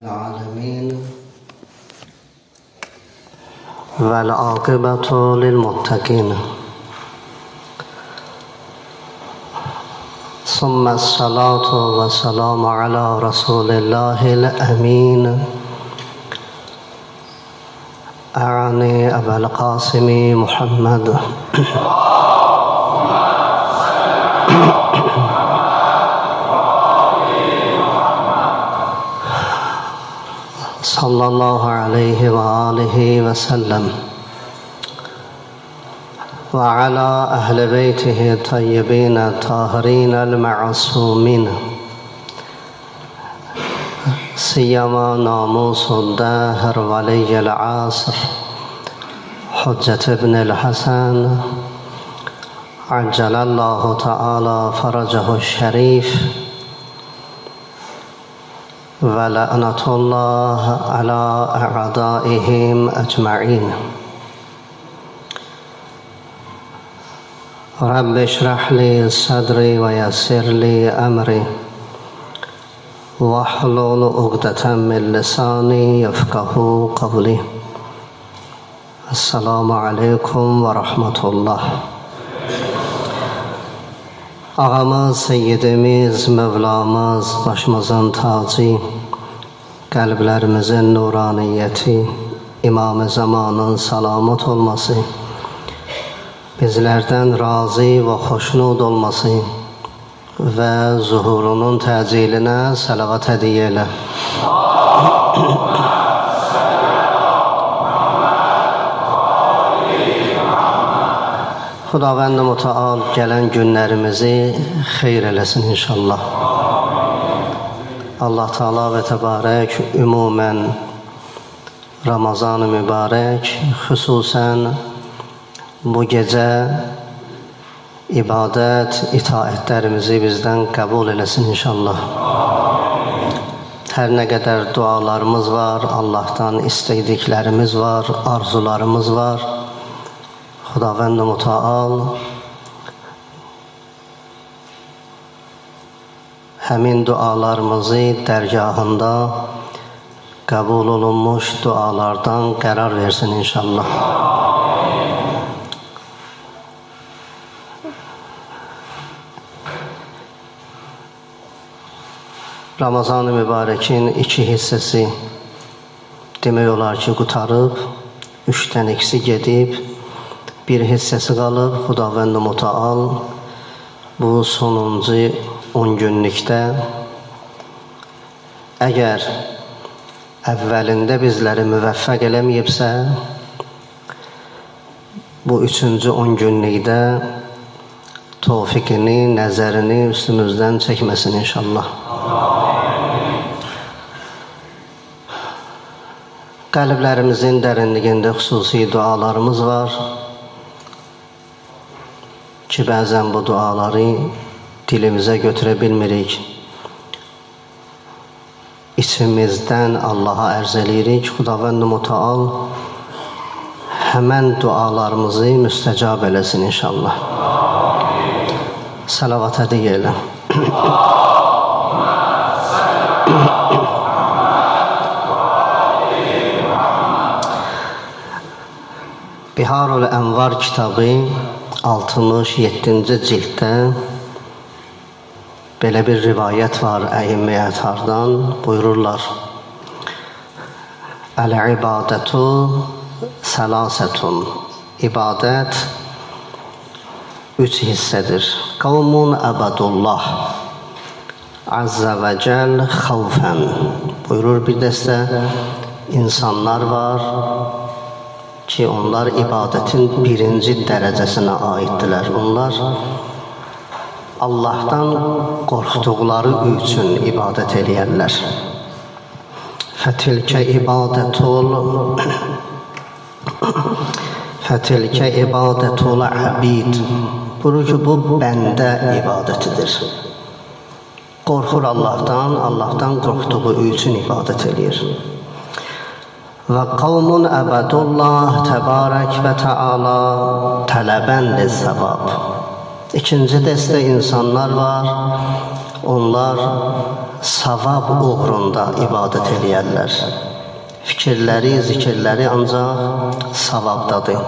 العالمين والعاقبة للمتقين ثم الصلاة والسلام على رسول الله الأمين أعني أبا القاسم محمد صلى الله عليه وآله وسلم وعلى أهل بيته الطيبين الطاهرين المعصومين سيما ناموس الداهر ولي العصر حجة ابن الحسن عجل الله تعالى فرجه الشريف ولعنة الله على أعدائهم أجمعين. رب اشرح لي صدري ويسر لي أمري واحلل عقدة من لساني يفقه قولي. السلام عليكم ورحمة الله. Ağamız, Seyyidimiz, Mövlamız, başımızın tacı, qəlblərimizin nuraniyyəti, İmam-ı Zamanın salamat olması, bizlərdən razı və xoşnud olması və zuhurunun təcilinə səlavat hədiyyə elə. Xudavənd-i Mütəal gələn günlərimizi xeyr eləsin inşallah. Allah Teala və Təbarək ümumən Ramazan-ı mübarək, xüsusən bu gecə ibadət, itaətlərimizi bizdən qəbul eləsin inşallah. Hər nə qədər dualarımız var, Allahdan istədiklərimiz var, arzularımız var. Xudavənd-i Mütəal həmin dualarımızı dərgahında qəbul olunmuş dualardan qərar versin inşallah. Ramazan-ı mübarəkin iki hissəsi demək olar ki, qutarıb, üçdən ikisi gedib, bir hissəsi qalıb. Xudavənd-i Mütəal bu sonuncu 10 günlükdə əgər əvvəlində bizləri müvəffəq eləməyibsə, bu üçüncü 10 günlükdə tövfiqini, nəzərini üstümüzdən çəkməsin inşallah. Qəlblərimizin dərinliyində xüsusi dualarımız var ki, bəzən bu duaları dilimizə götürə bilmirik. İçimizdən Allaha ərz eləyirik. Xudavənd-i Mütəal həmən dualarımızı müstəcab eləsin inşallah. Səlavat hədiyyə elə. Biharul Ənvar kitabı 67-ci cilddə belə bir rivayət var əimmə-i əthardan. Buyururlar: Əl-ibadətu səlasətun. İbadət üç hissədir. Qavmun əbədullah Əzzə və cəl xavfən. Buyurur, bir dəstə insanlar var ki, onlar ibadətin birinci dərəcəsinə aiddirlər. Onlar Allahdan qorxduqları üçün ibadət eləyərlər. Fətilkə ibadətul abid. Buyurur ki, bu bəndə ibadətidir. Qorxur Allahdan, Allahdan qorxduğu üçün ibadət eləyir. Və qavmun əbədullah təbarək və təala tələbən lis-səvab. İkinci dəstə insanlar var. Onlar savab uğrunda ibadət eləyərlər. Fikirləri, zikirləri ancaq savabdadır.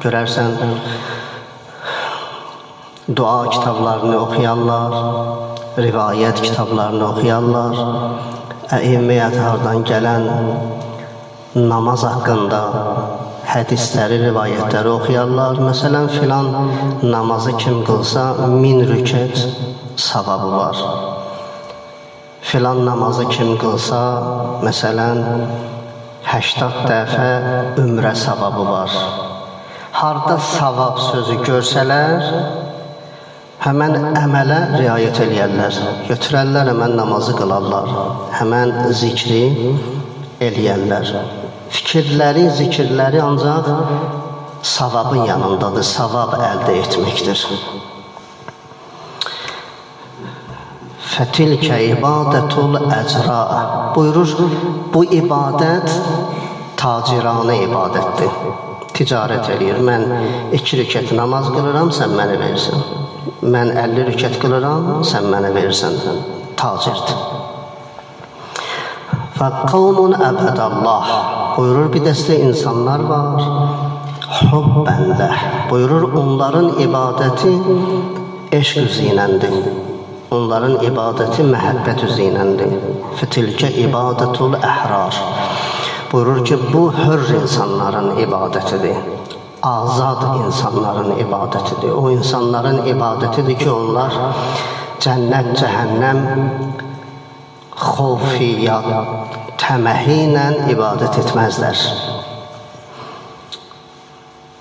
Görərsən, dua kitablarını oxuyarlar, rivayət kitablarını oxuyarlar, əimmə-i əthardan gələn namaz haqqında hədisləri, rivayətləri oxuyarlar. Məsələn, filan namazı kim qılsa 1000 rükət savabı var. Filan namazı kim qılsa, məsələn, 80 dəfə ümrə savabı var. Harda savab sözü görsələr, həmən əmələ riayət eləyərlər. Götürərlər, həmən namazı qılarlar, həmən zikri eləyərlər. Fikirləri, zikirləri ancaq savabın yanındadır, savab əldə etməkdir. Fətilkə ibadətul əcra. Buyurur, bu ibadət taciranə ibadətdir. Ticarət eləyir. Mən 2 rükət namaz qılıram, sən mənə verirsən. Mən 50 rükət qılıram, sən mənə verirsən. Tacirdir. Və qavmun əbədəllah. Buyurur, bir dəstə insanlar var. Hubbənləh. Buyurur, onların ibadəti eşq üzünəndir. Onların ibadəti məhəbbət üzünəndir. Fitilkə ibadətul əhrar. Buyurur ki, bu hürr insanların ibadətidir. Azad insanların ibadətidir. O insanların ibadətidir ki, onlar cənnət, cəhənnəm xovfi ya təməhi ilə ibadət etməzlər.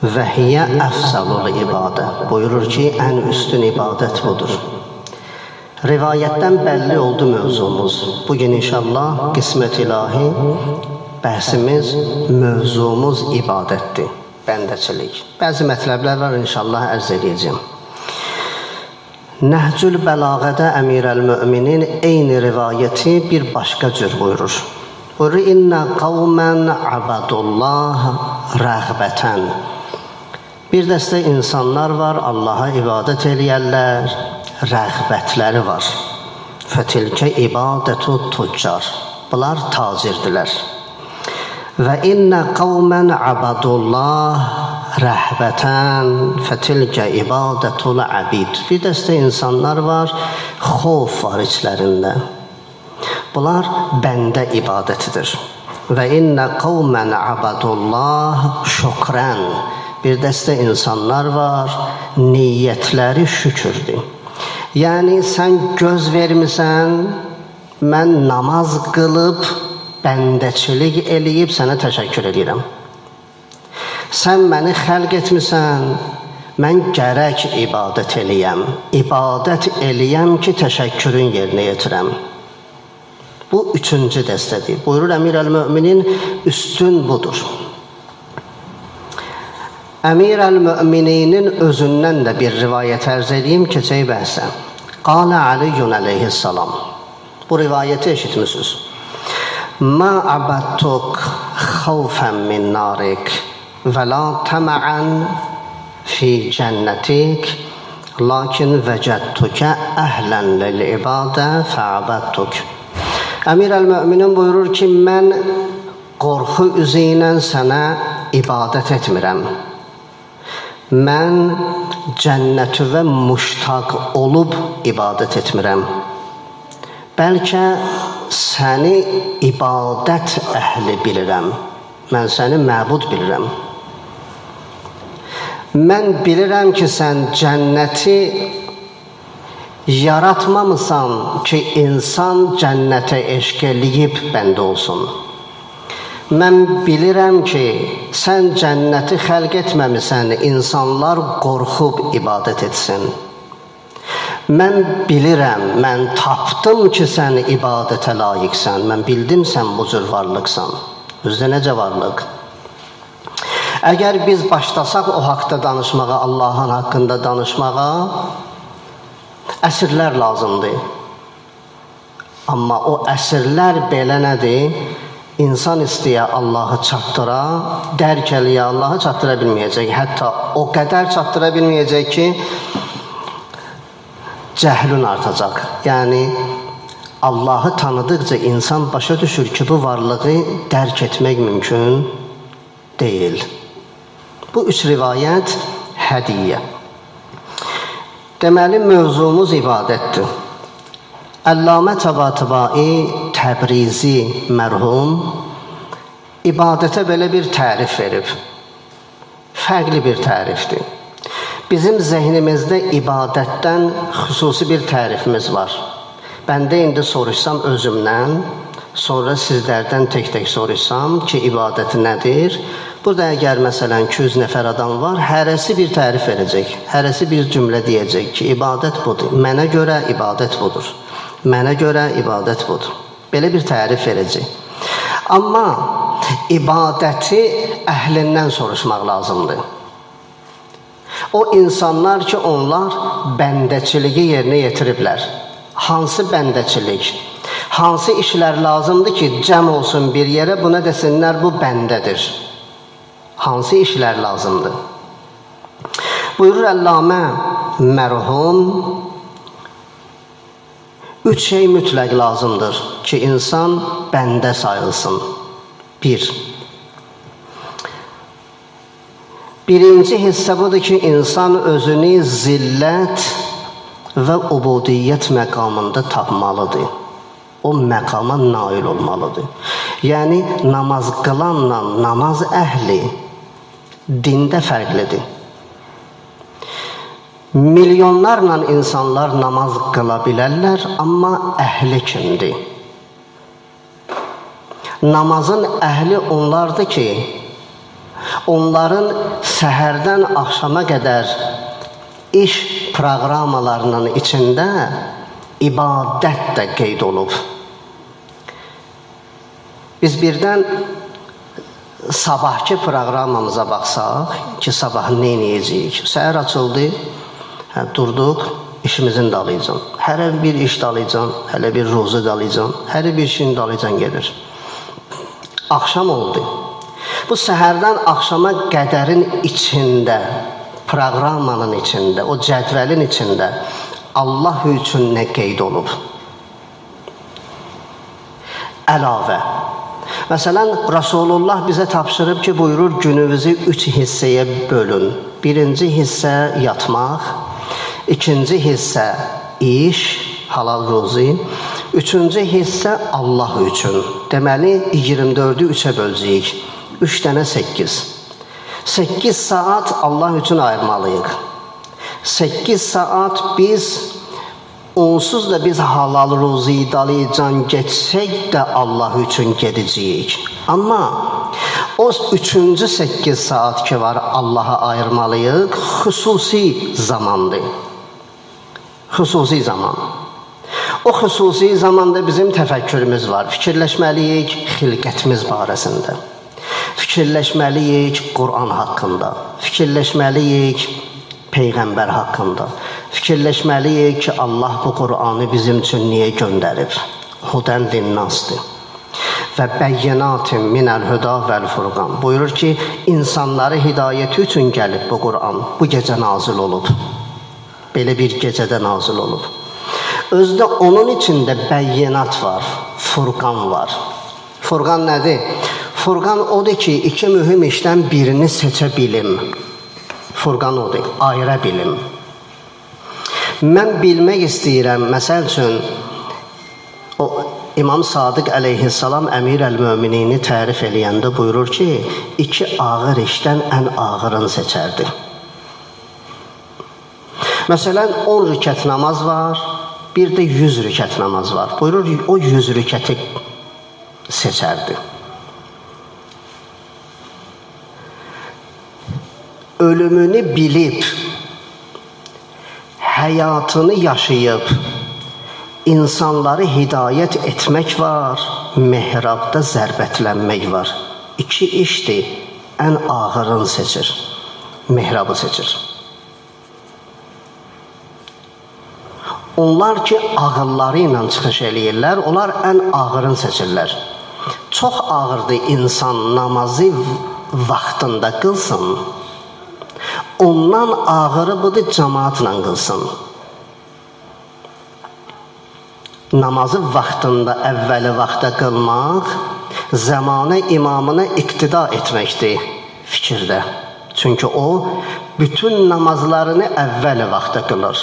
Və hiyə əfzalul ibadə. Buyurur ki, ən üstün ibadət budur. Rivayətdən bəlli oldu mövzumuz. Bugün inşallah qismət ilahi bəhsimiz, mövzumuz ibadətdir, bəndəçilik. Bəzi mətləblər var, inşallah ərz edəcəyim. Nəhcül Bəlağədə Əmir əl-Möminin eyni rivayəti bir başqa cür buyurur. Buyurur, İnnə qavmən abadullah rəğbətən. Bir dəstə insanlar var, Allaha ibadət eləyərlər, rəğbətləri var. Fətilkə ibadətu tuccar. Bunlar tacirdilər. Və innə qavmən abadullah rəhbətən fətilkə ibadətul abid. Bir dəstə insanlar var, xof var içlərində. Bunlar bəndə ibadətidir. Və innə qavmən abadullah şükrən. Bir dəstə insanlar var, niyyətləri şükürdür. Yəni, sən göz vermisən, mən namaz qılıb, bəndəçilik eləyib sənə təşəkkür edirəm. Sən məni xəlq etmisən, mən gərək ibadət eləyəm. İbadət eləyəm ki, təşəkkürün yerinə yetirəm. Bu üçüncü dəstədir. Buyurur Əmir əl-Möminin, üstün budur. Əmir əl-Mömininin özündən də bir rivayət ərz edeyim, keçək bəhsə. Qalə Aliyyun əleyhissalam. Bu rivayəti eşitmişsiniz. Ma abadtuk xawfən min narik və la təməən fi cənnətik, lakin vəcədtukə əhlən lil ibadə fəabədtuk. Əmir əl-Möminin buyurur ki, mən qorxu üzü ilə sənə ibadət etmirəm. Mən cənnətüvə müştaq olub ibadət etmirəm. Bəlkə səni ibadət əhli bilirəm. Mən səni məbud bilirəm. Mən bilirəm ki, sən cənnəti yaratmamısan ki, insan cənnətə eşq eləyib bəndə olsun. Mən bilirəm ki, sən cənnəti xəlq etməmisən, insanlar qorxub ibadət etsin. Mən bilirəm, mən tapdım ki, sən ibadətə layiqsən. Mən bildim, sən bu cür varlıqsan. Özdə necə varlıq? Əgər biz başlasaq o haqda danışmağa, Allahın haqqında danışmağa, əsrlər lazımdır. Amma o əsrlər belə nədir? İnsan istəyə Allahı çatdıra, dərk eləyə Allahı çatdıra bilməyəcək. Hətta o qədər çatdıra bilməyəcək ki, cəhlün artacaq. Yəni, Allahı tanıdıqca insan başa düşür ki, bu varlığı dərk etmək mümkün deyil. Bu üç rivayət hədiyyə. Deməli, mövzumuz ibadətdir. Əllamə Təbatabai Təbrizi mərhum ibadətə belə bir tərif verib. Fərqli bir tərifdir. Bizim zehnimizdə ibadətdən xüsusi bir tərifimiz var. Mən də indi soruşsam özümdən, sonra sizlərdən tək-tək soruşsam ki, ibadət nədir? Burada əgər məsələn 200 nəfər adam var, hərəsi bir tərif verəcək, hərəsi bir cümlə deyəcək ki, ibadət budur. Mənə görə ibadət budur. Mənə görə ibadət budur. Belə bir tərif verəcək. Amma ibadəti əhlindən soruşmaq lazımdır. O insanlar ki, onlar bəndəçiliyi yerinə yetiriblər. Hansı bəndəçilik? Hansı işlər lazımdır ki, cəm olsun bir yerə, buna desinlər, bu bəndədir. Hansı işlər lazımdır? Buyurur Əllamə mərhum, üç şey mütləq lazımdır ki, insan bəndə sayılsın. Bir. Birinci hissə budur ki, insan özünü zillət və ubudiyyət məqamında tapmalıdır. O məqama nail olmalıdır. Yəni, namaz qılanla namaz əhli dində fərqlidir. Milyonlarla insanlar namaz qıla bilərlər, amma əhli kimdir? Namazın əhli onlardır ki, onların səhərdən axşama qədər iş proqramlarının içində ibadət də qeyd olub. Biz birdən sabahki proqramımıza baxsaq ki, sabah nə edəcəyik? Səhər açıldı, durduq, işimizin dalıcan. Hərə bir iş dalıcan, hələ bir ruzu dalıcan, hərə bir işin dalıcan gedir. Axşam oldu. Bu səhərdən axşama qədərin içində, proqramının içində, o cədvəlin içində Allah üçün nə qeyd olub? Əlavə. Məsələn, Rasulullah bizə tapşırıb ki, buyurur, gününüzü üç hissəyə bölün. Birinci hissə yatmaq, ikinci hissə iş, halal ruzi, üçüncü hissə Allah üçün. Deməli, 24-ü 3-ə böləcəyik. 3 dənə 8. 8 saat Allah üçün ayırmalıyıq. 8 saat biz, onsuz da biz halal ruzi dalıcan getsək də Allah üçün gedəcəyik. Amma o üçüncü 8 saat ki var Allaha ayırmalıyıq, xüsusi zamandır. Xüsusi zaman. O xüsusi zamanda bizim təfəkkürümüz var. Fikirləşməliyik xilqətimiz barəsində. Fikirləşməliyik Quran haqqında. Fikirləşməliyik Peyğəmbər haqqında. Fikirləşməliyik ki, Allah bu Qur'anı bizim üçün niyə göndərib? Hudən linnasdır. Və bəyyinatin minəl huda vəl furqan. Buyurur ki, insanları hidayəti üçün gəlib bu Qur'an. Bu gecə nazil olub. Belə bir gecədə nazil olub. Özdə onun içində bəyyinat var, furqan var. Furqan nədir? Furqan odur ki, iki mühüm işdən birini seçə bilim. Furqan odur, ayıra bilim. Mən bilmək istəyirəm, məsəl üçün, o İmam Sadiq əleyhissalam Əmir əl-Möminini tərif eləyəndə buyurur ki, iki ağır işdən ən ağırını seçərdi. Məsələn, 10 rükət namaz var, bir də 100 rükət namaz var. Buyurur, o 100 rükəti seçərdi. Ölümünü bilib, həyatını yaşayıb, insanları hidayət etmək var, mehrabda zərbətlənmək var. İki işdir, ən ağırını seçir, mehrabı seçir. Onlar ki, ağılları ilə çıxış eləyirlər, onlar ən ağırını seçirlər. Çox ağırdır insan namazı vaxtında qılsın, ondan ağırı budur, cəmaatla qılsın. Namazı vaxtında əvvəli vaxta qılmaq, zamanə imamına iqtida etməkdir fikirdə. Çünki o, bütün namazlarını əvvəli vaxta qılır.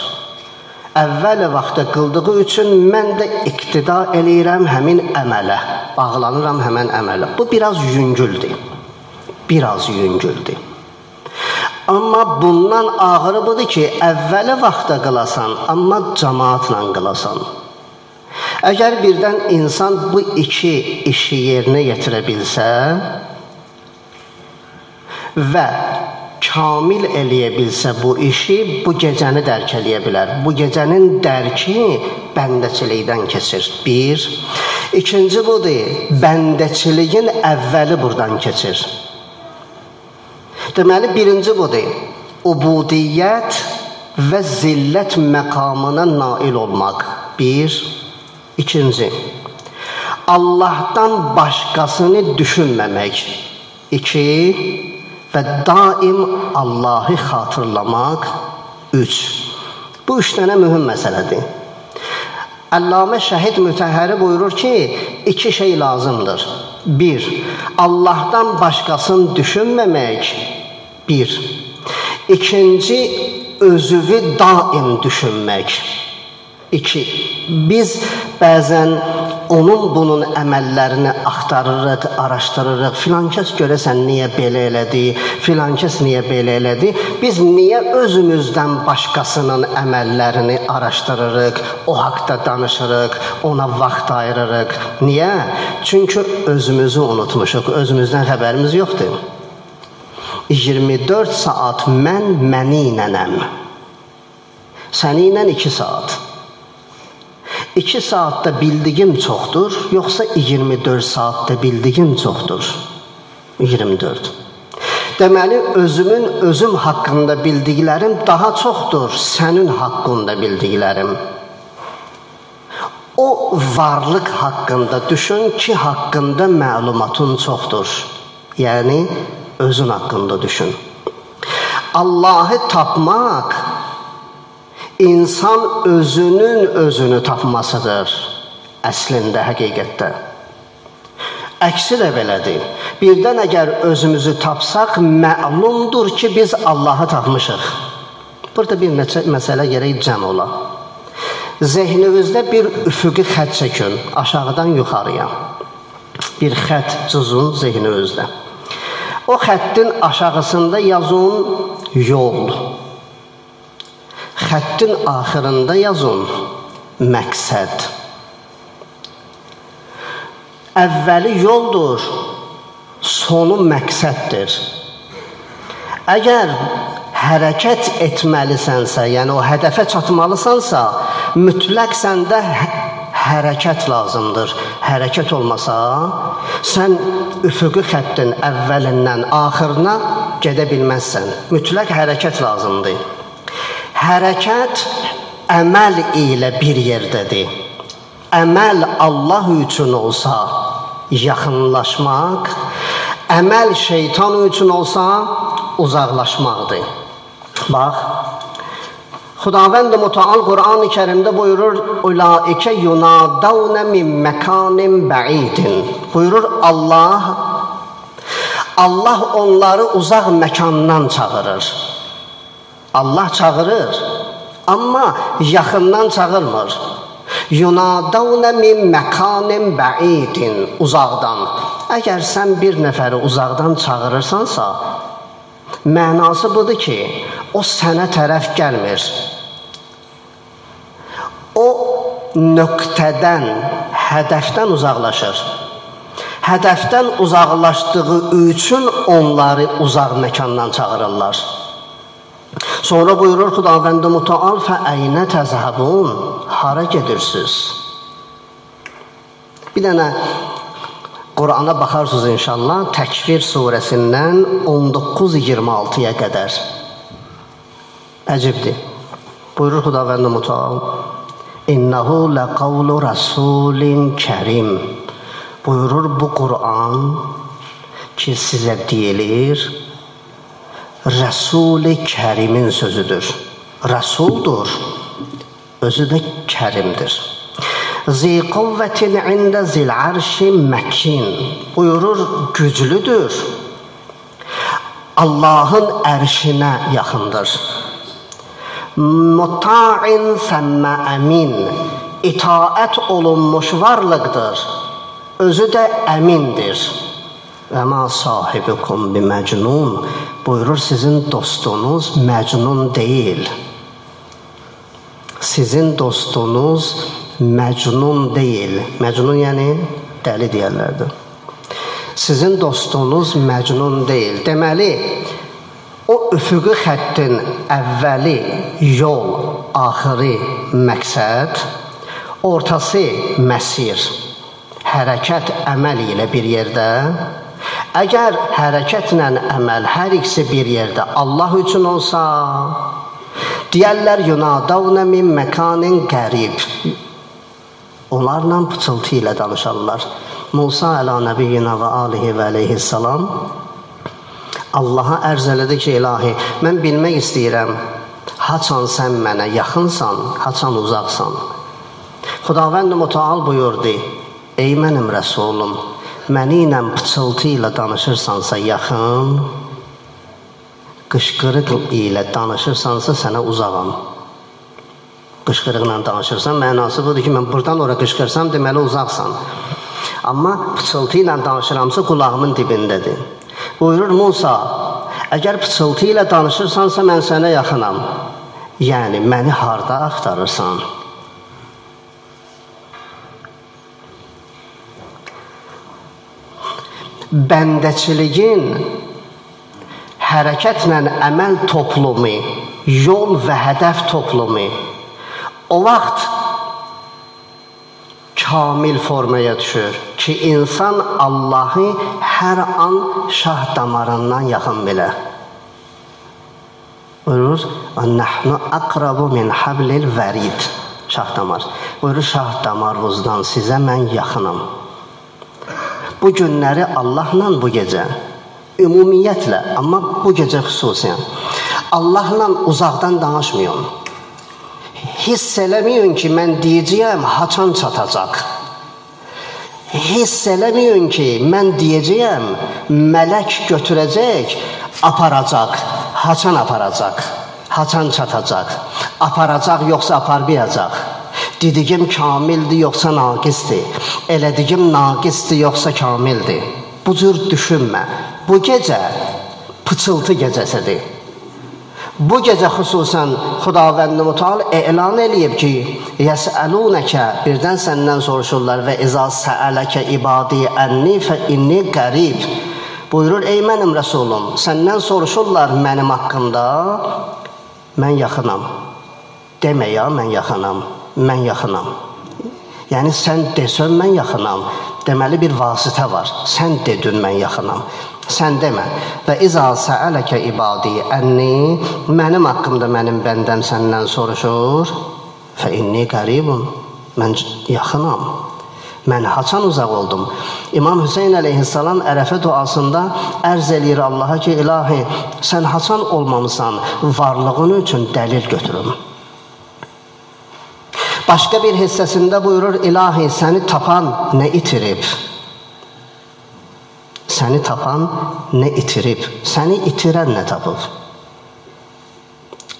Əvvəli vaxta qıldığı üçün mən də iqtida eləyirəm həmin əmələ, bağlanıram həmin əmələ. Bu biraz yüngüldür. Biraz yüngüldür. Amma bundan ağırı budur ki, əvvəli vaxta qılasan, amma cəmaatla qılasan. Əgər birdən insan bu iki işi yerinə yetirə bilsə və kamil eləyə bilsə bu işi, bu gecəni dərk eləyə bilər. Bu gecənin dərki bəndəçilikdən keçir. Bir. İkinci budur, bəndəçiliyin əvvəli buradan keçir. Deməli, birinci budur, ubudiyyət və zillət məqamına nail olmaq. Bir. İkinci, Allahdan başqasını düşünməmək. İki. Və daim Allahı xatırlamaq. Üç. Bu üç dənə mühüm məsələdir. Əllamə Şəhid Mütəhəri buyurur ki, iki şey lazımdır. Bir, Allahdan başqasını düşünməmək. Bir. İkinci, özünü daim düşünmək. İki, biz bəzən onun bunun əməllərini axtarırıq, araşdırırıq. Filan kəs görəsən niyə belə elədi, filan kəs niyə belə elədi. Biz niyə özümüzdən başqasının əməllərini araşdırırıq, o haqda danışırıq, ona vaxt ayırırıq? Niyə? Çünki özümüzü unutmuşuq, özümüzdən xəbərimiz yoxdur. 24 saat mən məni ilənəm. Səni ilə 2 saat. 2 saatda bildiyim çoxdur, yoxsa 24 saatda bildiyim çoxdur? 24. Deməli, özümün özüm haqqında bildiklərim daha çoxdur sənin haqqında bildiklərim. O varlıq haqqında düşün ki, haqqında məlumatın çoxdur. Yəni, özün haqqında düşün. Allahı tapmaq İnsan özünün özünü tapmasıdır əslində, həqiqətdə. Əksi də belədir. Birdən əgər özümüzü tapsaq, məlumdur ki, biz Allahı tapmışıq. Burada bir neçə məsələ gərək cəm ola. Zehninizdə bir üfüqi xətt çəkin, aşağıdan yuxarıya. Bir xətt cızın zehninizdə. O xəttin aşağısında yazın yol. Xəttin axırında yazın məqsəd. Əvvəli yoldur, sonu məqsəddir. Əgər hərəkət etməlisənsə, yəni o hədəfə çatmalısansa, mütləq səndə hərəkət lazımdır. Hərəkət olmasa, sən üfüqi xəttin əvvəlindən axırına gedə bilməzsən. Mütləq hərəkət lazımdır. Hərəkət əməl ilə bir yerdədir. Əməl Allah üçün olsa yaxınlaşmaq, əməl şeytan üçün olsa uzaqlaşmaqdır. Bax, Xudavənd-i Mütəal Qur'an-ı Kərimdə buyurur, Ulaikə yunadavnə min məkanin bəidin. Buyurur Allah, Allah onları uzaq məkandan çağırır. Allah çağırır, amma yaxından çağırmır. Yunadavnə min məkanin bəidin, uzaqdan. Əgər sən bir nəfəri uzaqdan çağırırsansa, mənası budur ki, o sənə tərəf gəlmir. O nöqtədən, hədəfdən uzaqlaşır. Hədəfdən uzaqlaşdığı üçün onları uzaq məkandan çağırırlar. Sonra buyurur Xudavənd-i Mütəal, fəəynə təzhəbun, hara gedirsiniz? Bir dənə Qurana baxarsınız inşallah, Təkvir surəsindən 19-26-ya qədər. Əcibdir. Buyurur Xudavənd-i Mütəal, İnnehu ləqavlu rəsulin kərim. Buyurur bu Quran ki sizə deyilir, Rəsul-i Kərimin sözüdür. Rəsuldur, özü də kərimdir. Zi quvvətin ində zil arşi məkin. Buyurur, güclüdür. Allahın ərşinə yaxındır. Muta'in səmmə əmin. İtaət olunmuş varlıqdır. Özü də əmindir. Və ma sahibukum bi məcnun. Buyurur, sizin dostunuz məcnun deyil. Sizin dostunuz məcnun deyil. Məcnun yəni dəli deyərlərdir. Sizin dostunuz məcnun deyil. Deməli, o üfüqi xəttin əvvəli yol, axırı məqsəd, ortası məsir, hərəkət əməl ilə bir yerdə. Əgər hərəkətlə əməl hər ikisi bir yerdə Allah üçün olsa, deyərlər yunadavnə min məkanin qərib. Onlarla pıçıltı ilə danışarlar. Musa əla nəbiyyina və alihi və əleyhissalam Allaha ərz elədi ki, ilahi, mən bilmək istəyirəm, haçan sən mənə yaxınsan, haçan uzaqsan. Xudavənd-i Müteal buyurdu, ey mənim rəsulum, məni ilə pıçıltı ilə danışırsansa yaxın, qışqırıq ilə danışırsansa sənə uzağam. Qışqırıqla danışırsan, mənası budur ki, mən buradan ora qışqırsam, deməli uzaqsan. Amma pıçıltı ilə danışıramsa, qulağımın dibindədir. Buyurur Musa, əgər pıçıltı ilə danışırsansa, mən sənə yaxınam. Yəni, məni harda axtarırsan? Bəndəçiliyin hərəkətlə əməl toplumu, yol və hədəf toplumu o vaxt kamil formaya düşür ki, insan Allahı hər an şah damarından yaxın bilə. Buyurur, nəhnu əqrabu min hablil vərid. Şah damar. Buyurur, şah damarınızdan sizə mən yaxınam. Bu günləri Allahla bu gecə, ümumiyyətlə, amma bu gecə xüsusən, Allahla uzaqdan danışmayın. Hiss eləməyin ki, mən deyəcəyəm, haçan çatacaq. Hiss eləməyin ki, mən deyəcəyəm, mələk götürəcək, aparacaq, haçan aparacaq, haçan çatacaq, aparacaq yoxsa aparmayacaq. Dediyim kamildir yoxsa naqisdir, elədiyim naqisdir yoxsa kamildir. Bu cür düşünmə. Bu gecə pıçıltı gecəsidir. Bu gecə xüsusən Xudavənd-i Müteal elan eləyib ki, yəsəlunəkə, birdən səndən soruşurlar və izə səələkə ibadi ənni fə inni qərib. Buyurur, ey mənim Rəsulum, səndən soruşurlar mənim haqqımda, mən yaxınam. Demə ya, mən yaxınam, mən yaxınam. Yəni, sən desən, mən yaxınam. Deməli, bir vasitə var. Sən dedin, mən yaxınam. Sən demə. Və izə səələkə ibadi ənni, mənim haqqımda mənim bəndəm səndən soruşur. Fə inni qəribun, mən yaxınam. Mən haçan uzaq oldum. İmam Hüseyin əleyhissalam Ərəfə duasında ərz eləyir Allaha ki, ilahi, sən haçan olmamısan, varlığın üçün dəlil götürüm. Başqa bir hissəsində buyurur, ilahi, səni tapan nə itirib? Səni tapan nə itirib? Səni itirən nə tapıb?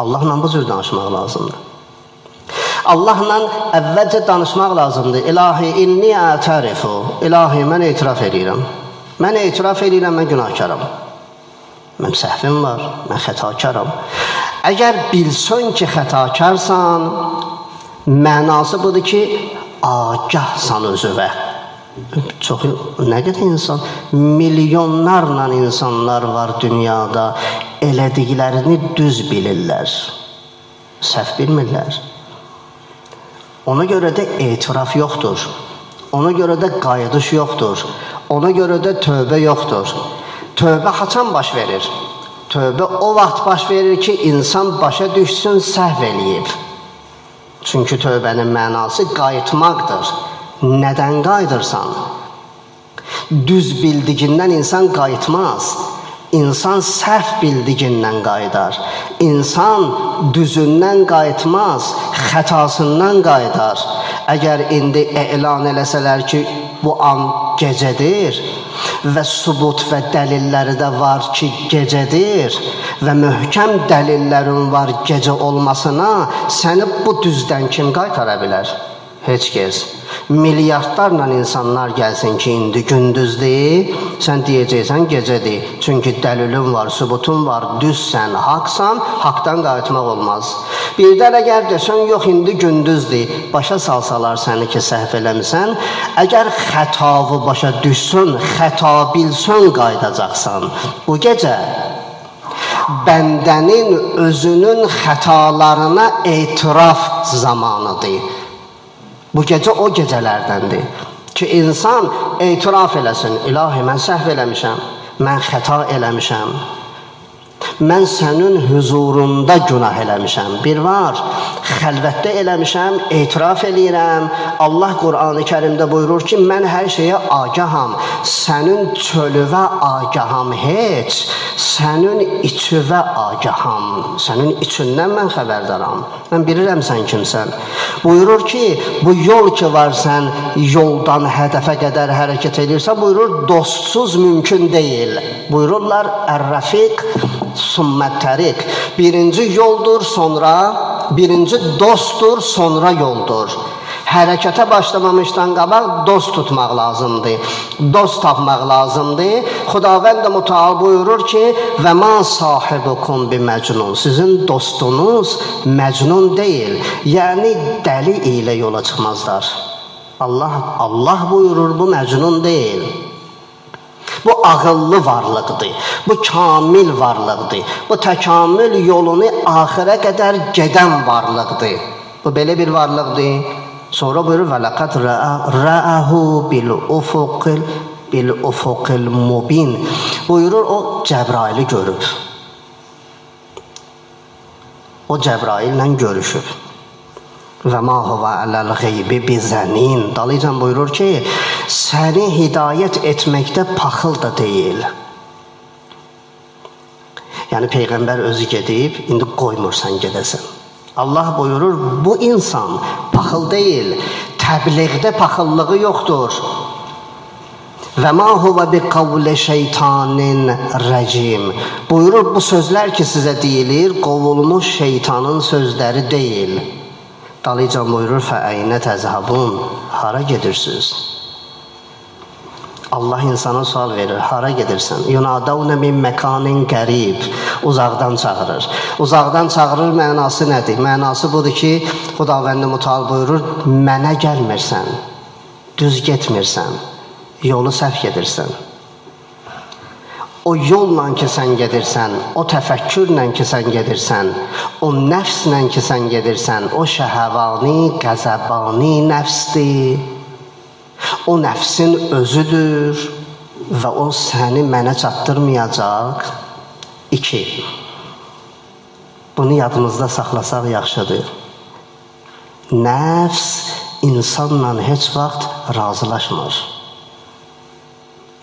Allahla bu cür danışmaq lazımdır. Allahla əvvəlcə danışmaq lazımdır. İlahi, inni ətərifu. İlahi, mən etiraf edirəm. Mən etiraf edirəm, mən günahkaram. Mən səhvim var, mən xətakaram. Əgər bilsən ki, xətakarsan, mənası budur ki, agahsan özüvə. Çox, nə qədər insan, milyonlarla insanlar var dünyada, elədiklərini düz bilirlər, səhv bilmirlər. Ona görə də etiraf yoxdur, ona görə də qayıdış yoxdur, ona görə də tövbə yoxdur. Tövbə haçan baş verir? Tövbə o vaxt baş verir ki, insan başa düşsün, səhv eləyib. Çünki tövbənin mənası qayıtmaqdır. Nədən qayıdırsan? Düz bildiyindən insan qayıtmaz. İnsan səhv bildiyindən qayıdar. İnsan düzündən qayıtmaz, xətasından qayıdar. Əgər indi elan eləsələr ki, bu an gecədir və sübut və dəlilləri də var ki, gecədir və möhkəm dəlillərin var gecə olmasına, səni bu düzdən kim qaytara bilər? Heç kəs. Milyardlarla insanlar gəlsin ki, indi gündüzdür, sən deyəcəksən gecədir. Çünki dəlilin var, sübutun var, düzsən, haqsan, haqdan qayıtmaq olmaz. Birdən əgər desən, yox, indi gündüzdür, başa salsalar səni ki, səhv eləmisən, əgər xətavı başa düşsün, xəta bilsən, qayıdacaqsan. Bu gecə bəndənin özünün xətalarına etiraf zamanıdır. Bu gecə o gecələrdəndir ki, insan etiraf eləsin. İlahi, mən səhv eləmişəm, mən xəta eləmişəm, mən sənin hüzurunda günah eləmişəm. Bir var, xəlvətdə eləmişəm, etiraf eləyirəm. Allah Qur'an-ı Kərimdə buyurur ki, mən hər şeyə agaham, sənin çölüvə agaham heç, sənin içivə agaham, sənin içindən mən xəbərdaram, mən bilirəm sən kimsən. Buyurur ki, bu yol ki var, sən yoldan hədəfə qədər hərəkət edirsən, buyurur, dostsuz mümkün deyil. Buyururlar, Ər-Rəfiq sümmət təriq. Birinci yoldur, sonra, birinci dostdur, sonra yoldur. Hərəkətə başlamamışdan qabaq dost tutmaq lazımdır. Dost tapmaq lazımdır. Xudavənd-i Müteal buyurur ki, və ma sahibukum bi məcnun. Sizin dostunuz məcnun deyil. Yəni dəli ilə yola çıxmazlar. Allah buyurur, bu məcnun deyil. Bu ağıllı varlıqdır, bu kamil varlıqdır, bu təkamül yolunu axirə qədər gedən varlıqdır. Bu belə bir varlıqdır. Sonra buyurur, və ləqəd rəəhu bil-ufuqil mubin. Buyurur, o Cəbraili görüb. O Cəbraillə görüşüb. Və ma huvə ələl qeybi bizənin. Dalıcan buyurur ki, səni hidayət etməkdə paxıl da deyil. Yəni, Peyğəmbər özü gedib, indi qoymursan gedəsən. Allah buyurur, bu insan paxıl deyil, təbliğdə paxıllığı yoxdur. Və ma huvə bi qavli şeytanin rəcim. Buyurur, bu sözlər ki sizə deyilir, qovulmuş şeytanın sözləri deyil. Dalıcan buyurur, fəəynə təzhabun, hara gedirsiniz? Allah insana sual verir, hara gedirsən? Yunadavnə min məkanin qərib, uzaqdan çağırır. Uzaqdan çağırır mənası nədir? Mənası budur ki, Xudavənd-i Müteal buyurur, mənə gəlmirsən, düz getmirsən, yolu səhv gedirsən. O yolla ki sən gedirsən, o təfəkkürlə ki sən gedirsən, o nəfslə ki sən gedirsən, o şəhəvani, qəzəbani nəfsdir. O nəfsin özüdür və o səni mənə çatdırmayacaq. 2. Bunu yadımızda saxlasaq yaxşıdır. Nəfs insanla heç vaxt razılaşmır.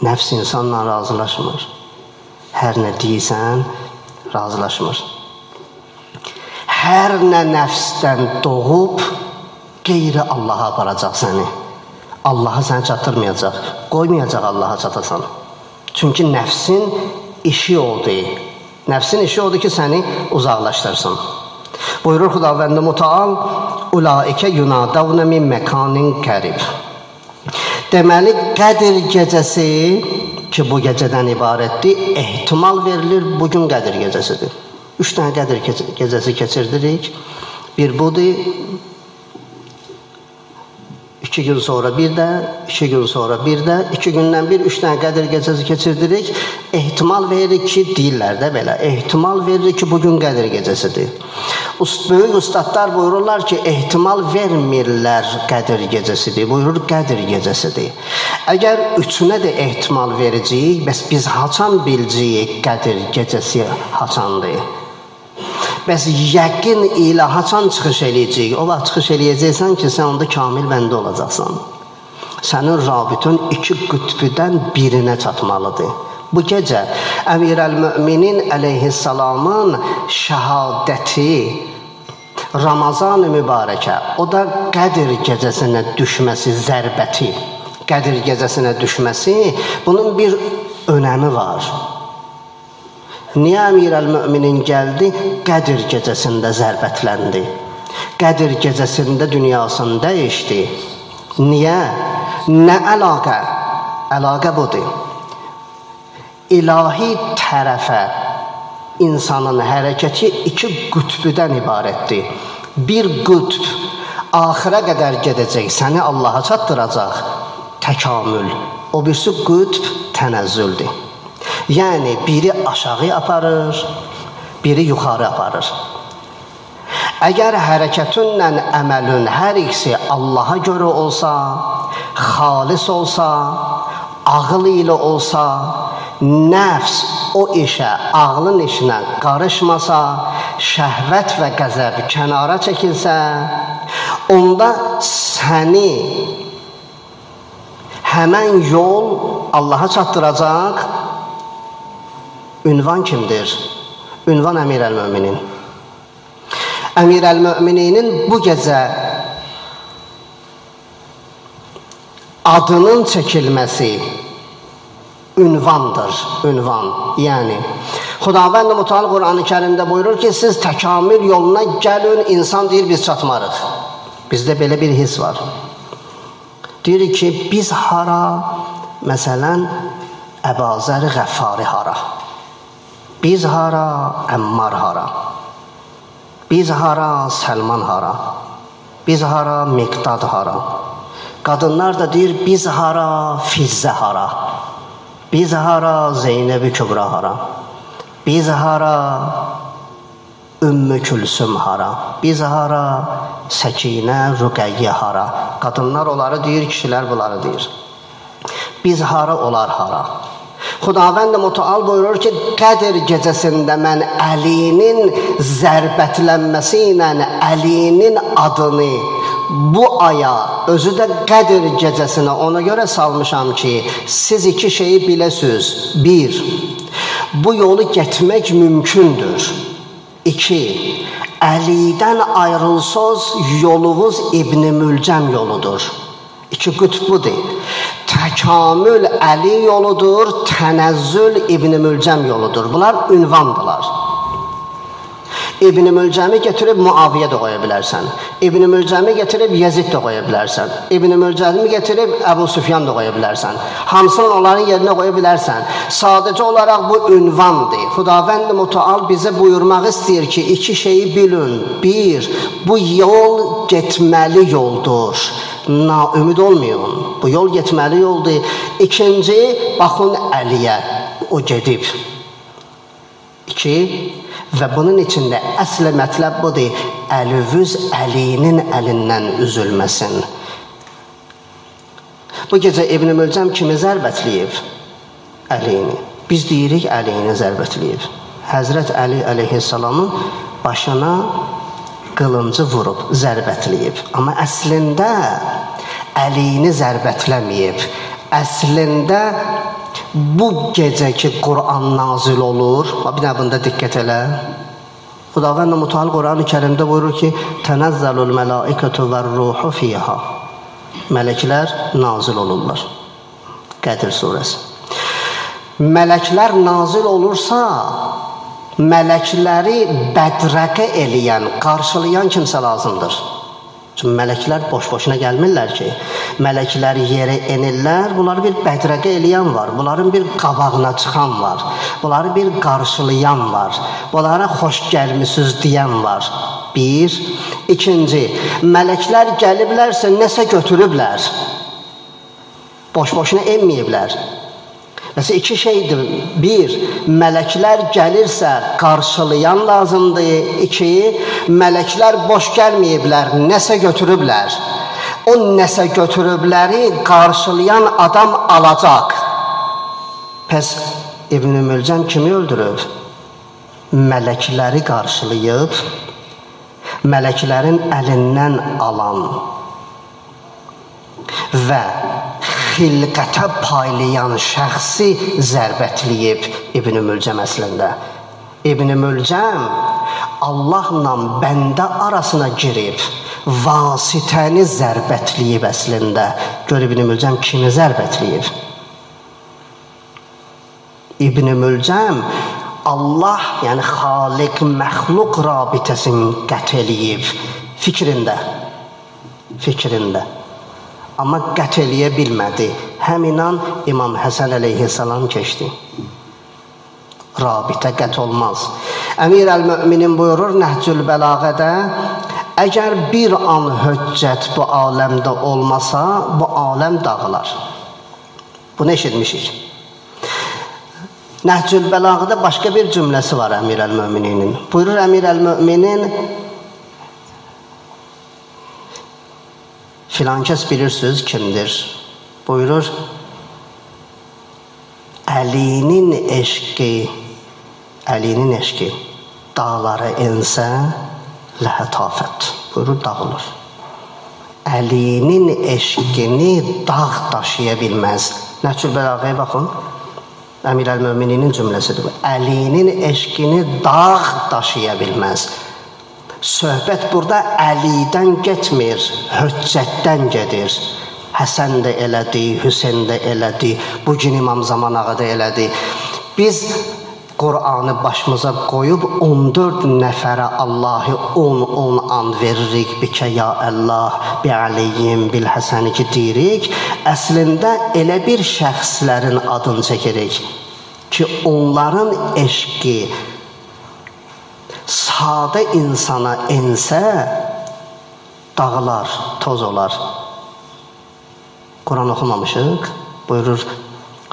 Nəfs insanla razılaşmır. Hər nə deyirsən, razılaşmır. Hər nə nəfsdən doğub, qeyri Allaha aparacaq səni. Allaha səni çatdırmayacaq, qoymayacaq Allaha çatasan. Çünki nəfsin işi odur. Nəfsin işi odur ki, səni uzaqlaşdırsın. Buyurur Xudavənd-i Müteal, Ulaikə yunadavnə min məkanin qərib. Deməli, Qədir gecəsi ki, bu gecədən ibarətdir, ehtimal verilir, bugün Qədir gecəsidir. 3 dənə Qədir gecəsi keçirdirik. Bir budur, 2 gün sonra bir də, 2 gün sonra bir də, 2 gündən bir, 3 dənə Qədir gecəsi keçirdirik. Ehtimal veririk ki, deyirlər də belə, ehtimal veririk ki, bugün Qədir gecəsidir. Böyük ustadlar buyururlar ki, ehtimal vermirlər Qədir gecəsidir. Buyurur, Qədir gecəsidir. Əgər üçünə də ehtimal verəcəyik, bəs biz haçan biləcəyik Qədir gecəsi haçandır? Bəs yəqin ilə haçan çıxış eləyəcəyik? O vaxt çıxış eləyəcəksən ki, sən onda kamil bəndə olacaqsan. Sənin rabitün 2 qütbüdən birinə çatmalıdır. Bu gecə Əmir-əl-Müminin əleyhissalamın şəhadəti, Ramazan-ı mübarəkə, o da Qədir gecəsinə düşməsi zərbəti, Qədir gecəsinə düşməsi, bunun bir önəmi var. Niyə Əmir-əl-Müminin gəldi? Qədir gecəsində zərbətləndi. Qədir gecəsində dünyasını dəyişdi. Niyə? Nə əlaqə? Əlaqə budur. İlahi tərəfə insanın hərəkəti iki qütbüdən ibarətdir. Bir qütb axıra qədər gedəcək, səni Allaha çatdıracaq təkamül. O birisi qütb tənəzzüldür. Yəni, biri aşağı aparır, biri yuxarı aparır. Əgər hərəkətinlə əməlin hər ikisi Allaha görə olsa, xalis olsa, ağıl ilə olsa, nəfs o işə, ağlın işinə qarışmasa, şəhvət və qəzəb kənara çəkilsə, onda səni həmən yol Allaha çatdıracaq. Ünvan kimdir? Ünvan Əmir-əl-Müminin. Əmir-əl-Mümininin bu gecə adının çəkilməsi ünvandır, ünvan. Yəni, Xudavənd Mütəal Qur'an-ı Kərimdə buyurur ki, siz təkamül yoluna gəlin, insan deyir, biz çatmarıq. Bizdə belə bir his var. Deyir ki, biz hara, məsələn, Əbazər Qəffari hara? Biz hara, Əmmar hara? Biz hara, Səlman hara? Biz hara, Miqdad hara? Qadınlar da deyir, biz hara, Fizzə hara? Biz hara, Zeynəb-i Kübra hara? Biz hara, Ümmü Külsüm hara? Biz hara, Səkinə, Rüqəyyə hara? Qadınlar onları deyir, kişilər bunları deyir. Biz hara, onlar hara? Xudavənd Mütəal buyurur ki, Qədir gecəsində mən Əlinin zərbətlənməsi ilə Əlinin adını bu aya, özü də Qədir gecəsinə ona görə salmışam ki, siz iki şeyi biləsiniz. Bir, bu yolu getmək mümkündür. İki, Əlidən ayrılsaz yolunuz İbn-i Mülcəm yoludur. İki qütb budur. Təkamül Əli yoludur, tənəzzül İbn-i Mülcəm yoludur. Bunlar ünvandılar. İbn-i Mülcəmi getirib Muaviyə də qoya bilərsən. İbn-i Mülcəmi getirib Yezid də qoya bilərsən. İbn-i Mülcəmi getirib Əbu Süfyan da qoya bilərsən. Hamısını onların yerinə qoya bilərsən. Sadəcə olaraq bu ünvandır. Xudavənd Mütəal bizə buyurmaq istəyir ki, iki şeyi bilin. Bir, bu yol getməli yoldur. Naümid olmayın. Bu yol getməli yoldur. İkinci, baxın Əliyə. O gedib. İki, və bunun içində əsl mətləb budur, əlüvüz Əlinin əlindən üzülməsin. Bu gecə İbn-i Mülcəm kimi zərbətləyib? Əlini. Biz deyirik, Əlini zərbətləyib. Həzrət Əli əleyhissalamın başına qılıncı vurub, zərbətləyib. Amma əslində Əlini zərbətləməyib. Əslində bu gecə ki, Quran nazil olur, bir də bunda diqqət elə. Xudavənd Mütəal Quran-ı Kərimdə buyurur ki, Tənəzzəlul mələikətü vər-ruhu fiyha. Mələklər nazil olurlar. Qədir surəsi. Mələklər nazil olursa, mələkləri bədrəqə eləyən, qarşılayan kimsə lazımdır. Çünki mələklər boş-boşuna gəlmirlər ki, mələklər yerə enirlər, bunları bir bədrəqə eləyən var, bunların bir qabağına çıxan var, bunları bir qarşılayan var, bunlara xoş gəlmisiniz deyən var. Bir. İkinci, mələklər gəliblərsə nəsə götürüblər, boş-boşuna enməyiblər. Məsələn, iki şeydir. Bir, mələklər gəlirsə qarşılayan lazımdır. İki, mələklər boş gəlməyiblər, nəsə götürüblər. O nəsə götürübləri qarşılayan adam alacaq. Pəs İbn-i Mülcəm kimi öldürüb? Mələkləri qarşılayıb, mələklərin əlindən alan və xilqətə paylayan şəxsi zərbətləyib İbn-i Mülcəm əslində. İbn-i Mülcəm Allahla bəndə arasına girib, vasitəni zərbətləyib əslində. Gör İbn-i Mülcəm kimi zərbətləyib? İbn-i Mülcəm Allah, yəni xaliq, məxluq rabitəsini qət eləyib fikrində. Fikrində. Amma qət eləyə bilmədi. Həmin an İmam Həsən əleyhissalam keçdi. Rabitə qət olmaz. Əmir əl-Müminin buyurur Nəhcül Bəlağədə, əgər bir an höccət bu aləmdə olmasa, bu aləm dağılar. Bunu eşitmişik. Nəhcül Bəlağədə başqa bir cümləsi var Əmir əl-Mömininin. Buyurur Əmir əl-Möminin, filan kəs bilirsiniz kimdir? Buyurur, Əlinin eşqi, Əlinin eşqi dağlara ensə ləhətafət. Buyurur, dağılır. Əlinin eşqini dağ daşıya bilməz. Nəhcül Bəlağəyə baxın. Əmir əl-Mömininin cümləsidir bu. Əlinin eşqini dağ daşıya bilməz. Söhbət burada Əlidən getmir, höccətdən gedir. Həsən də elədi, Hüseyn də elədi, bugün İmam Zaman ağa da elədi. Biz Qur'anı başımıza qoyub 14 nəfərə Allahı 10-10 and veririk. Bikə ya Allah, bi Əliyyim, bil Həsəni ki deyirik. Əslində elə bir şəxslərin adını çəkirik ki, onların eşqi sadə insana ensə, dağılar, toz olar. Quran oxumamışıq. Buyurur,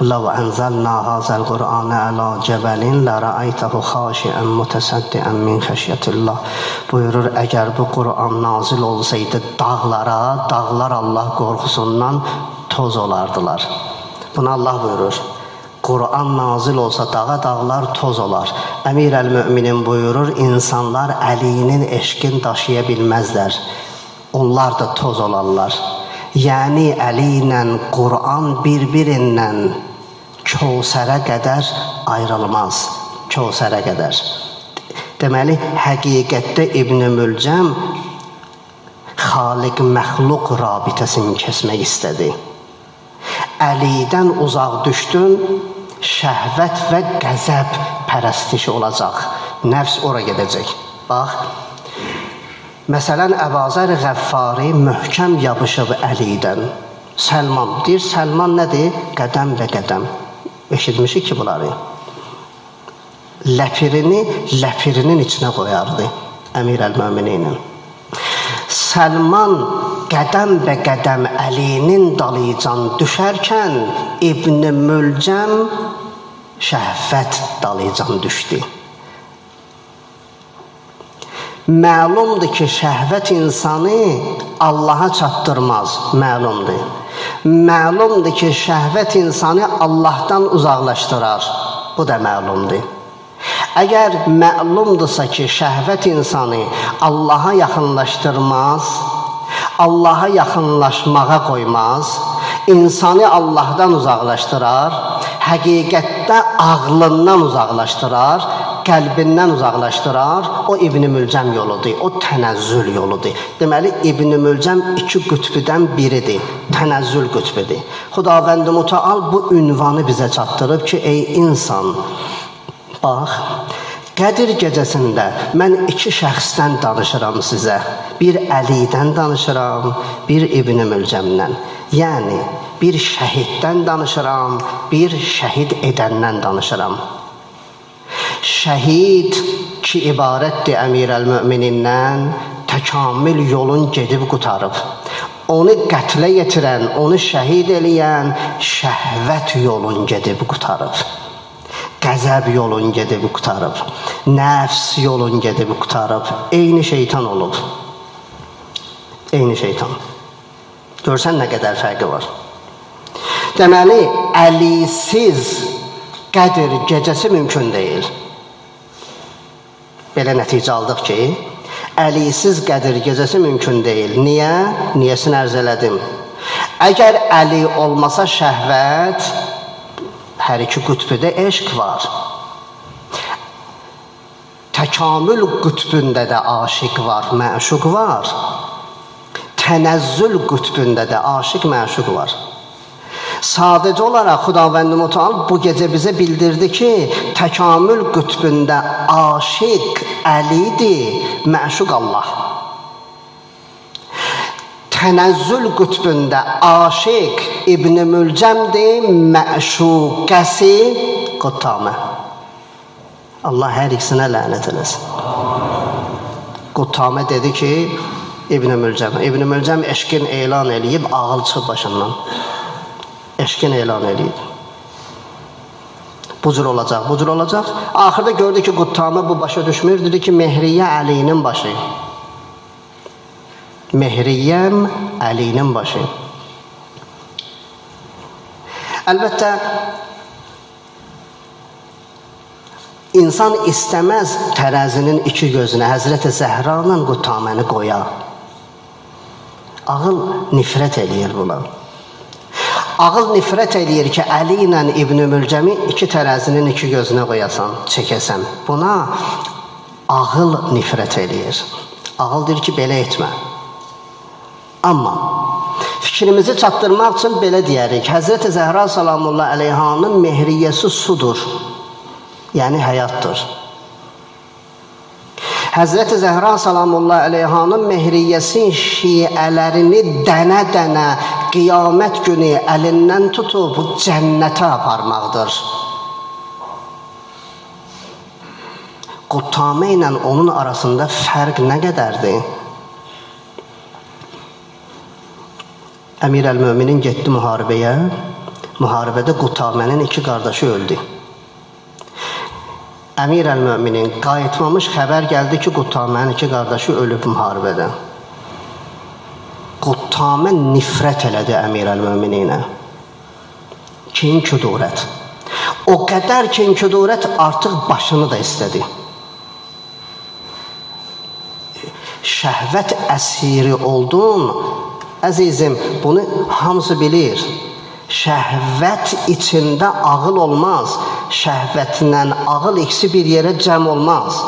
Ləv ənzəlnə hazəl Qur'anə əla cəbəlin lərəəytəhu xaşiən mütəsəddiən min xəşyətillah. Buyurur, əgər bu Quran nazil olsaydı dağlara, dağlar Allah qorxusundan toz olardılar. Bunu Allah buyurur. Quran nazil olsa dağa, dağlar toz olar. Əmir əl-Müminin buyurur, insanlar Əlinin eşqini daşıya bilməzlər. Onlar da toz olarlar. Yəni Əli ilə Quran bir-birindən Kəvsərə qədər ayrılmaz. Kəvsərə qədər. Deməli, həqiqətdə İbn-i Mülcəm xaliq-məxluq rabitəsini kəsmək istədi. Əlidən uzaq düşdün, şəhvət və qəzəb pərəstişi olacaq. Nəfs ora gedəcək. Bax, məsələn, Əbazər Qəffari möhkəm yapışıb Əlidən. Səlman, deyir, Səlman nədir? Qədəm və qədəm. Eşitmişik ki, bunları. Ləpirini ləpirinin içinə qoyardı Əmir əl-Mömininin. Səlman qədəm və qədəm Əlinin dalıcan düşərkən İbn-i Mülcəm şəhvət dalıcan düşdü. Məlumdur ki, şəhvət insanı Allaha çatdırmaz, məlumdur. Məlumdur ki, şəhvət insanı Allahdan uzaqlaşdırar, bu da məlumdur. Əgər məlumdursa ki, şəhvət insanı Allaha yaxınlaşdırmaz, Allaha yaxınlaşmağa qoymaz, insanı Allahdan uzaqlaşdırar, həqiqətdə ağlından uzaqlaşdırar, qəlbindən uzaqlaşdırar, o İbn-i Mülcəm yoludur, o tənəzzül yoludur. Deməli, İbn-i Mülcəm iki qütbüdən biridir, tənəzzül qütbüdür. Xudavənd-i Mütəal bu ünvanı bizə çatdırıb ki, ey insan, bax, Qədir gecəsində mən iki şəxsdən danışıram sizə. Bir Əlidən danışıram, bir İbn-i Mülcəmdən. Yəni, bir şəhiddən danışıram, bir şəhid edəndən danışıram. Şəhid ki, ibarətdir Əmir əl-Müminindən, təkamil yolun gedib qutarıb. Onu qətlə yetirən, onu şəhid eləyən şəhvət yolun gedib qutarıb. Qəzəb yolun gedib qutarıb. Nəfs yolun gedib qutarıb. Eyni şeytan olub. Eyni şeytan. Görsən nə qədər fərqi var. Deməli, Əlisiz Qədir gecəsi mümkün deyil. Belə nəticə aldıq ki, Əlisiz Qədir gecəsi mümkün deyil. Niyə? Niyəsini ərz elədim. Əgər Əli olmasa şəhvət, hər iki qütbüdə eşq var. Təkamül qütbündə də aşiq var, məşuq var. Tənəzzül qütbündə də aşiq, məşuq var. Sadəcə olaraq Xudavənd-i Mütəal bu gecə bizə bildirdi ki, təkamül qütbündə aşiq Əlidir, məşuq Allah. Tənəzzül qütbündə aşiq İbn-i Mülcəmdir, məşuqəsi Quttamə. Allah hər ikisinə lənət eləsin. Quttamə dedi ki, İbn-i Mülcəmə. İbn-i Mülcəm eşqin elan eləyib, ağıl çıxıb başından. Eşqin elan eləyib. Bu cür olacaq, bu cür olacaq. Axırda gördü ki, Quttamə bu başa düşmür. Dedi ki, Mehriyyə Əlinin başı. Mehriyyəm Əlinin başı. Əlbəttə, insan istəməz tərəzinin iki gözünə Həzrət-i Zəhranla Quttaməni qoya. Ağıl nifrət eləyir buna. Ağıl nifrət eləyir ki, Əli ilə İbn-i Mülcəmi iki tərəzinin iki gözünə qoyasan, çəkəsən. Buna ağıl nifrət eləyir. Ağıl deyir ki, belə etmə. Amma fikrimizi çatdırmaq üçün belə deyərik. Həzrət-i Zəhra salamullah əleyhanın mehriyyəsi sudur. Yəni həyatdır. Həzrət-i Zəhra salamullah əleyhanın mehriyyəsi şiələrini dənə-dənə qiyamət günü əlindən tutub cənnətə aparmaqdır. Quttamə ilə onun arasında fərq nə qədərdir? Əmir əl-Möminin getdi müharibəyə. Müharibədə Quttamənin iki qardaşı öldü. Əmir əl-Möminin qayıtmamış xəbər gəldi ki, Quttamənin iki qardaşı ölüb müharibədə. Quttamə nifrət elədi Əmir əl-Mömininə. Kin küdurət. O qədər kin küdurət artıq başını da istədi. Şəhvət əsiri oldun, əzizim, bunu hamısı bilir. Şəhvət içində ağıl olmaz. Şəhvətlə ağıl ikisi bir yerə cəm olmaz.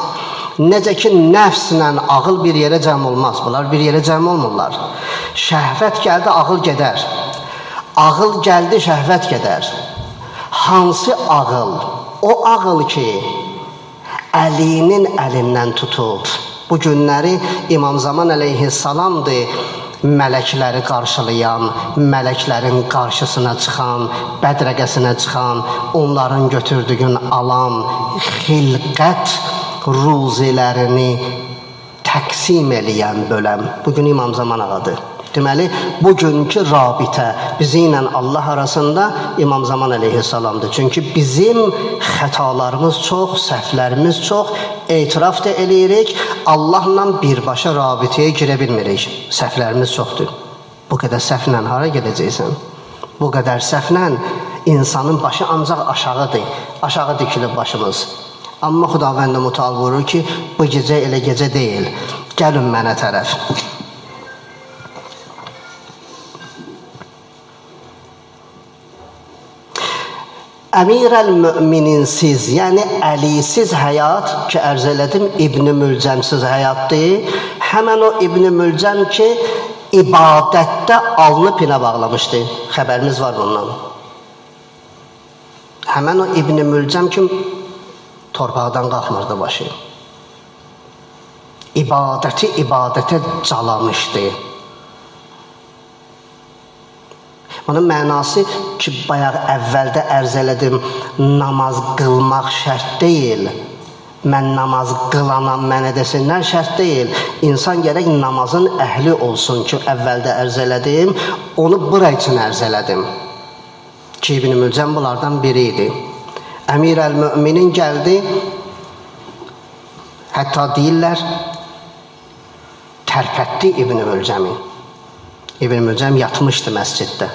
Necə ki, nəfslə ağıl bir yerə cəm olmaz. Bunlar bir yerə cəm olmurlar. Şəhvət gəldi, ağıl gedər. Ağıl gəldi, şəhvət gedər. Hansı ağıl? O ağıl ki, Əlinin əlindən tutub. Bu günləri İmam Zaman əleyhissalamdır, mələkləri qarşılayan, mələklərin qarşısına çıxan, bədrəqəsinə çıxan, onların götürdüyün alan, xilqət ruzilərini təqsim eləyən böləm. Bugün İmam Zaman ağadır. Deməli, bugünkü rabitə bizi ilə Allah arasında İmam Zaman əleyhissalamdır. Çünki bizim xətalarımız çox, səhvlərimiz çox, etiraf da eləyirik, Allahla birbaşa rabitəyə girə bilmirik. Səhvlərimiz çoxdur. Bu qədər səhvlə hara gedəcəksən? Bu qədər səhvlə insanın başı ancaq aşağıdır. Aşağı dikilib başımız. Amma Xudavənd-i Mütəal buyurur ki, bu gecə elə gecə deyil. Gəlin mənə tərəf. Əmir əl-Mömininsiz, yəni Əlisiz həyat ki, ərz elədim, İbn-i Mülcəmsiz həyatdır. Həmən o İbn-i Mülcəm ki, ibadətdə alnı pinə bağlamışdı. Xəbərimiz var bundan. Həmən o İbn-i Mülcəm ki, torpaqdan qalxmırdı başı. İbadəti ibadətə calamışdı. Bunun mənası ki, bayaq əvvəldə ərz elədim, namaz qılmaq şərt deyil. Mən namaz qılanam, mənə desinlər şərt deyil. İnsan gərək namazın əhli olsun ki, əvvəldə ərz elədim, onu bura üçün ərz elədim. Ki, İbn-i Mülcəm bunlardan biri idi. Əmir əl-Möminin gəldi, hətta deyirlər, tərpətdi İbn-i Mülcəmi. İbn-i Mülcəm yatmışdı məsciddə.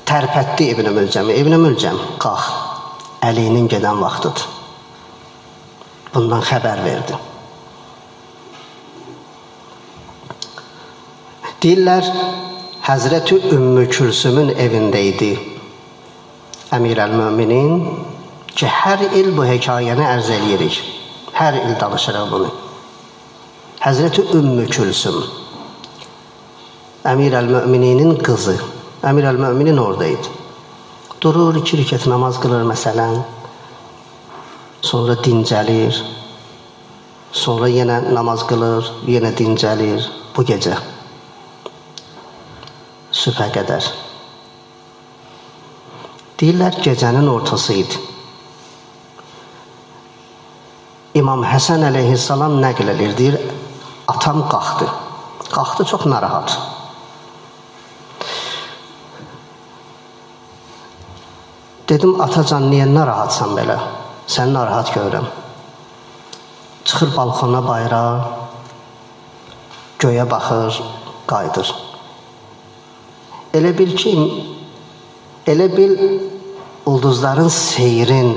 Tərpətdi İbn-i Mülcəmi. İbn-i Mülcəm, qalx, Əlinin gedən vaxtıdır. Bundan xəbər verdi. Deyirlər, Həzrəti Ümmü Külsümün evində idi Əmir əl-Möminin ki, hər il bu hekayəni ərz eləyirik. Hər il danışırıq bunu. Həzrəti Ümmü Külsüm, Əmir əl-Mömininin qızı. Əmir əl-Möminin oradaydı. Durur, 2 rükət namaz qılır məsələn. Sonra dincəlir. Sonra yenə namaz qılır, yenə dincəlir. Bu gecə. Sübhə qədər. Deyirlər, gecənin ortası idi. İmam Həsən əleyhissalam nəql edir, deyir, atam qalxdı. Qalxdı çox narahat. Dedim, atacan, niyə narahatsan belə? Səni narahat görürəm. Çıxır balkona bayıra, göyə baxır, qayıdır. Elə bil ki, elə bil ulduzların seyrin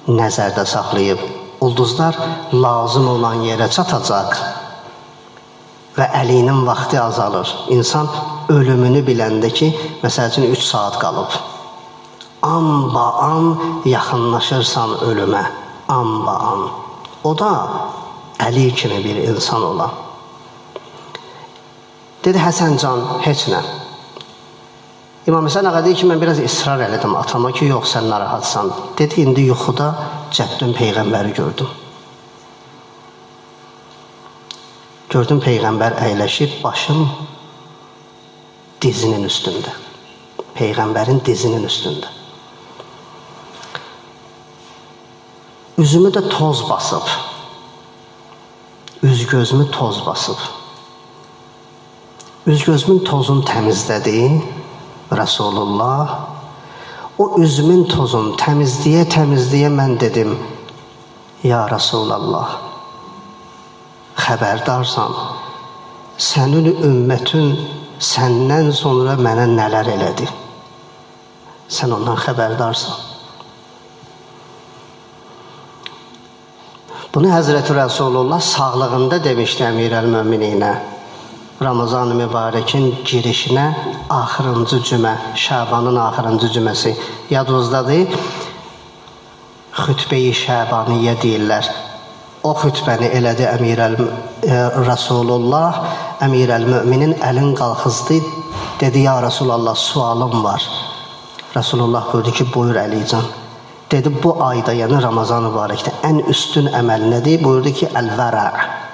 nəzərdə saxlayıb, ulduzlar lazım olan yerə çatacaq və əlinin vaxtı azalır. İnsan ölümünü biləndə ki, məsəl üçün 3 saat qalıb. An-ba-an yaxınlaşırsan ölümə, an-ba-an. O da Əli kimi bir insan olan. Dedi, Həsəncan, heç nə. İmam Həsən ağa deyir ki, mən biraz israr elədim atama ki, yox, sən narahatsan. Dedi, indi yuxuda cəddim Peyğəmbəri gördüm. Gördüm Peyğəmbər əyləşib, başım dizinin üstündə. Peyğəmbərin dizinin üstündə. Üzümü də toz basıb. Üz gözümü toz basıb. Üz gözümün tozunu təmizlədi Rəsulullah. O üzümün tozunu təmizləyə təmizləyə mən dedim, ya Rəsulallah, xəbərdarsan, sənin ümmətin səndən sonra mənə nələr elədi? Sən ondan xəbərdarsan. Bunu Həzrəti Rəsulullah sağlığında demişdi Əmir əl-Mömininə. Ramazan-ı Mübarəkin girişinə axırıncı cümə, Şəbanın axırıncı cüməsi yadınızdadır. Xütbə-i Şəbaniyyə deyirlər. O xütbəni elədi Əmir Rəsulullah, Əmir əl-Möminin əlin qalxızdı. Dedi, ya Rəsulallah, sualım var. Rəsulullah buyurdu ki, buyur Əlican. Dedi, bu ayda, yəni Ramazan-ı Mübarəkdə ən üstün əməl nədir? Buyurdu ki, əl-vərə,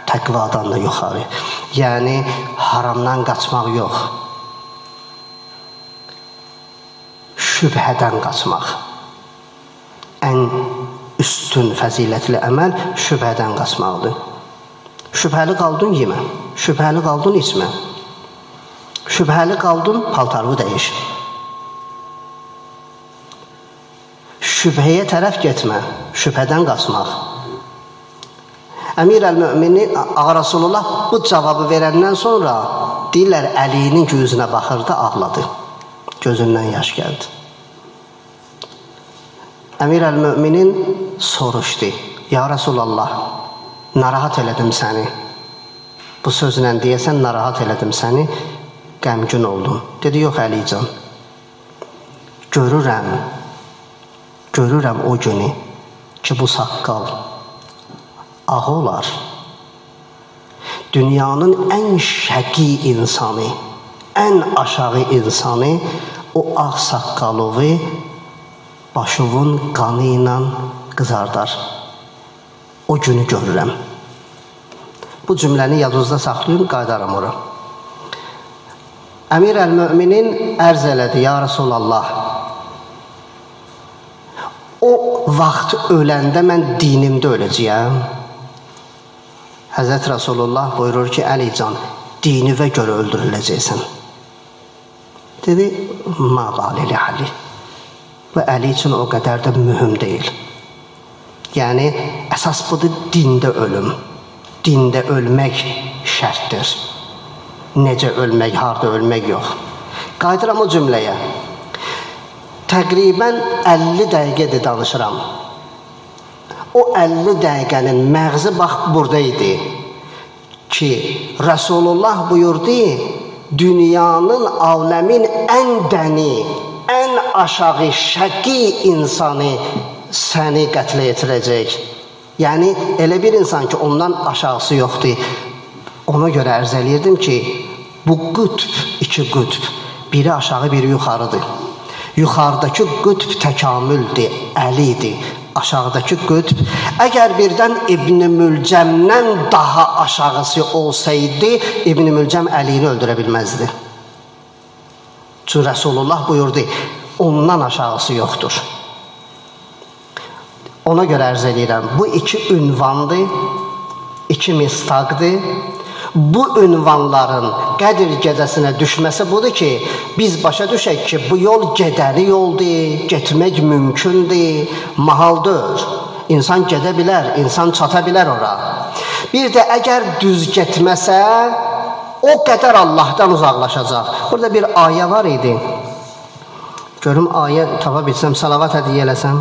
təqvadan da yuxarı. Yəni, haramdan qaçmaq yox, şübhədən qaçmaq. Ən üstün fəzilətli əməl şübhədən qaçmaqdır. Şübhəli qaldın yemə, şübhəli qaldın içmə, şübhəli qaldın paltarını dəyiş. Şübhəyə tərəf getmə, şübhədən qaçmaq. Əmir əl-Mömini Ağa Rasulullah bu cavabı verəndən sonra deyirlər, Əlinin gözünə baxırdı, ağladı. Gözündən yaş gəldi. Əmir əl-Möminin soruşdu, ya Rasulallah, narahat elədim səni. Bu sözlə deyəsən, narahat elədim səni, qəmgin oldum. Dedi, yox Əlican, görürəm o günü ki, bu saqqal ağ olar. Dünyanın ən şəqi insanı, ən aşağı insanı o ağ saqqalıvı başovun qanı ilə qızardar. O günü görürəm. Bu cümləni yadınızda saxlayın, qaydaram ora. Əmir əl-Möminin ərz elədi, ya Rasulallah, o vaxt öləndə mən dinimdə öləcəyəm. Həzrət Rasulullah buyurur ki, Əlican, dinivə görə öldürüləcəksən. Dedi, ma balili Ali. Və Əli üçün o qədər də mühüm deyil. Yəni, əsas budur dində ölüm. Dində ölmək şərtdir. Necə ölmək, harada ölmək yox. Qayıdıram o cümləyə. Təqribən 50 dəqiqədir danışıram. O 50 dəqiqənin məğzi bax burada idi ki, Rəsulullah buyurdu, dünyanın, aləmin ən dəni, ən aşağı, şəqi insanı səni qətlə yetirəcək. Yəni, elə bir insan ki, ondan aşağısı yoxdur. Ona görə ərz eləyirdim ki, bu qütb, iki qütb, biri aşağı, biri yuxarıdır. Yuxarıdakı qütb təkamüldür, əlidir. Aşağıdakı qütb, əgər birdən İbn-i Mülcəmdən daha aşağısı olsaydı, İbn-i Mülcəm əlini öldürə bilməzdi. Çünki Rəsulullah buyurdu, ondan aşağısı yoxdur. Ona görə ərz eləyirəm, bu iki ünvandır, iki mistaqdır. Bu ünvanların Qədir gecəsinə düşməsi budur ki, biz başa düşək ki, bu yol gedəli yoldur, getmək mümkündür, mahaldır. İnsan gedə bilər, insan çata bilər ora. Bir də əgər düz getməsə, o qədər Allahdan uzaqlaşacaq. Burada bir ayə var idi. Görüm ayə tapa bilsəm, salavat hədiyyə eləsəm.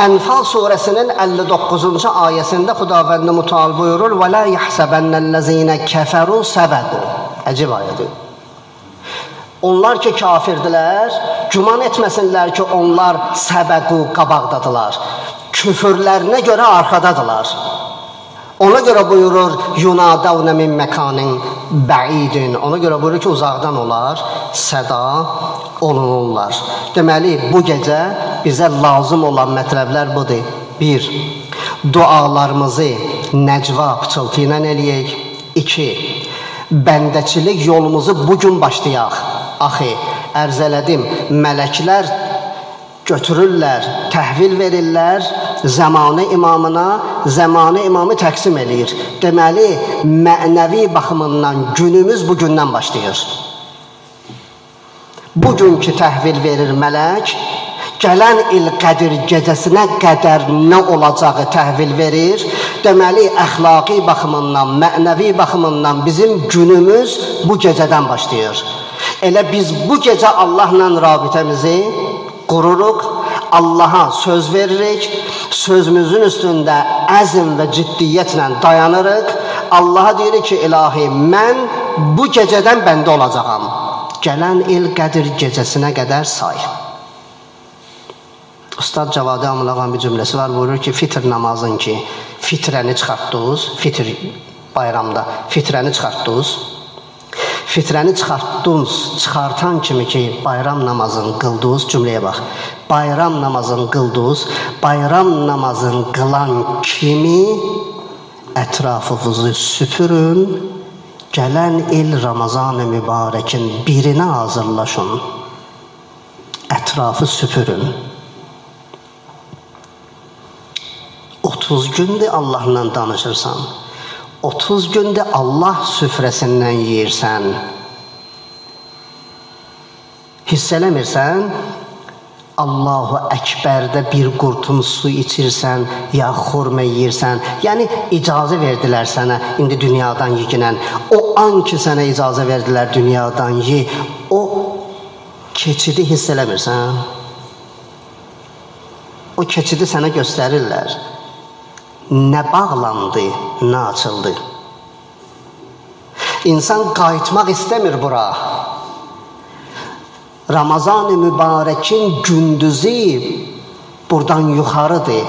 Ənfal surəsinin 59-cu ayəsində Xudavənd-i Müteal buyurur: "Və la yahsabannellezine keferu səbəqu." Əcib ayədir. Onlar ki kafirdilər, güman etməsinlər ki onlar səbəqu qabaqdadılar. Küfürlərinə görə arxadadılar. Ona görə buyurur: "Yunadavne min mekanin bəidin." Ona görə buyurur ki uzaqdan olar, səda olunurlar. Deməli, bu gecə bizə lazım olan mətləblər budur. 1. Dualarımızı nəcva pıçıltı ilə eləyək. 2. Bəndəçilik yolumuzu bugün başlayaq. Axı, ərz elədim, mələklər götürürlər, təhvil verirlər zəmanı imamına, zəmanı imamı təqsim eləyir. Deməli, mənəvi baxımından günümüz bugündən başlayır. Bugünkü təhvil verir mələk, gələn il Qədir gecəsinə qədər nə olacağı təhvil verir. Deməli, əxlaqi baxımından, mənəvi baxımından bizim günümüz bu gecədən başlayır. Elə biz bu gecə Allahla rabitəmizi qururuq, Allaha söz veririk, sözümüzün üstündə əzm və ciddiyyətlə dayanırıq. Allaha deyirik ki, ilahi, mən bu gecədən bəndə olacağam. Gələn il Qədir gecəsinə qədər say. Ustad Cavadi Amulağan bir cümləsi var, buyurur ki, fitr namazın ki, fitrəni çıxartdınız, fitr bayramda fitrəni çıxartdınız, fitrəni çıxartdınız, çıxartan kimi ki, bayram namazını qıldınız, cümləyə bax, bayram namazını qıldınız, bayram namazını qılan kimi ətrafınızı süpürün, gələn il Ramazan-ı mübarəkin birinə hazırlaşın, ətrafı süpürün. 30 gündür Allahla danışırsan, 30 gündür Allah süfrəsindən yeyirsən, hiss eləmirsən, Allahu Əkbərdə bir qurtum su içirsən, ya xurma yeyirsən, yəni icazə verdilər sənə, indi dünyadan yeginən, o an ki sənə icazə verdilər dünyadan ye, o keçidi hiss eləmirsən, o keçidi sənə göstərirlər. Nə bağlandı, nə açıldı. İnsan qayıtmaq istəmir bura. Ramazan-ı mübarəkin gündüzü buradan yuxarıdır.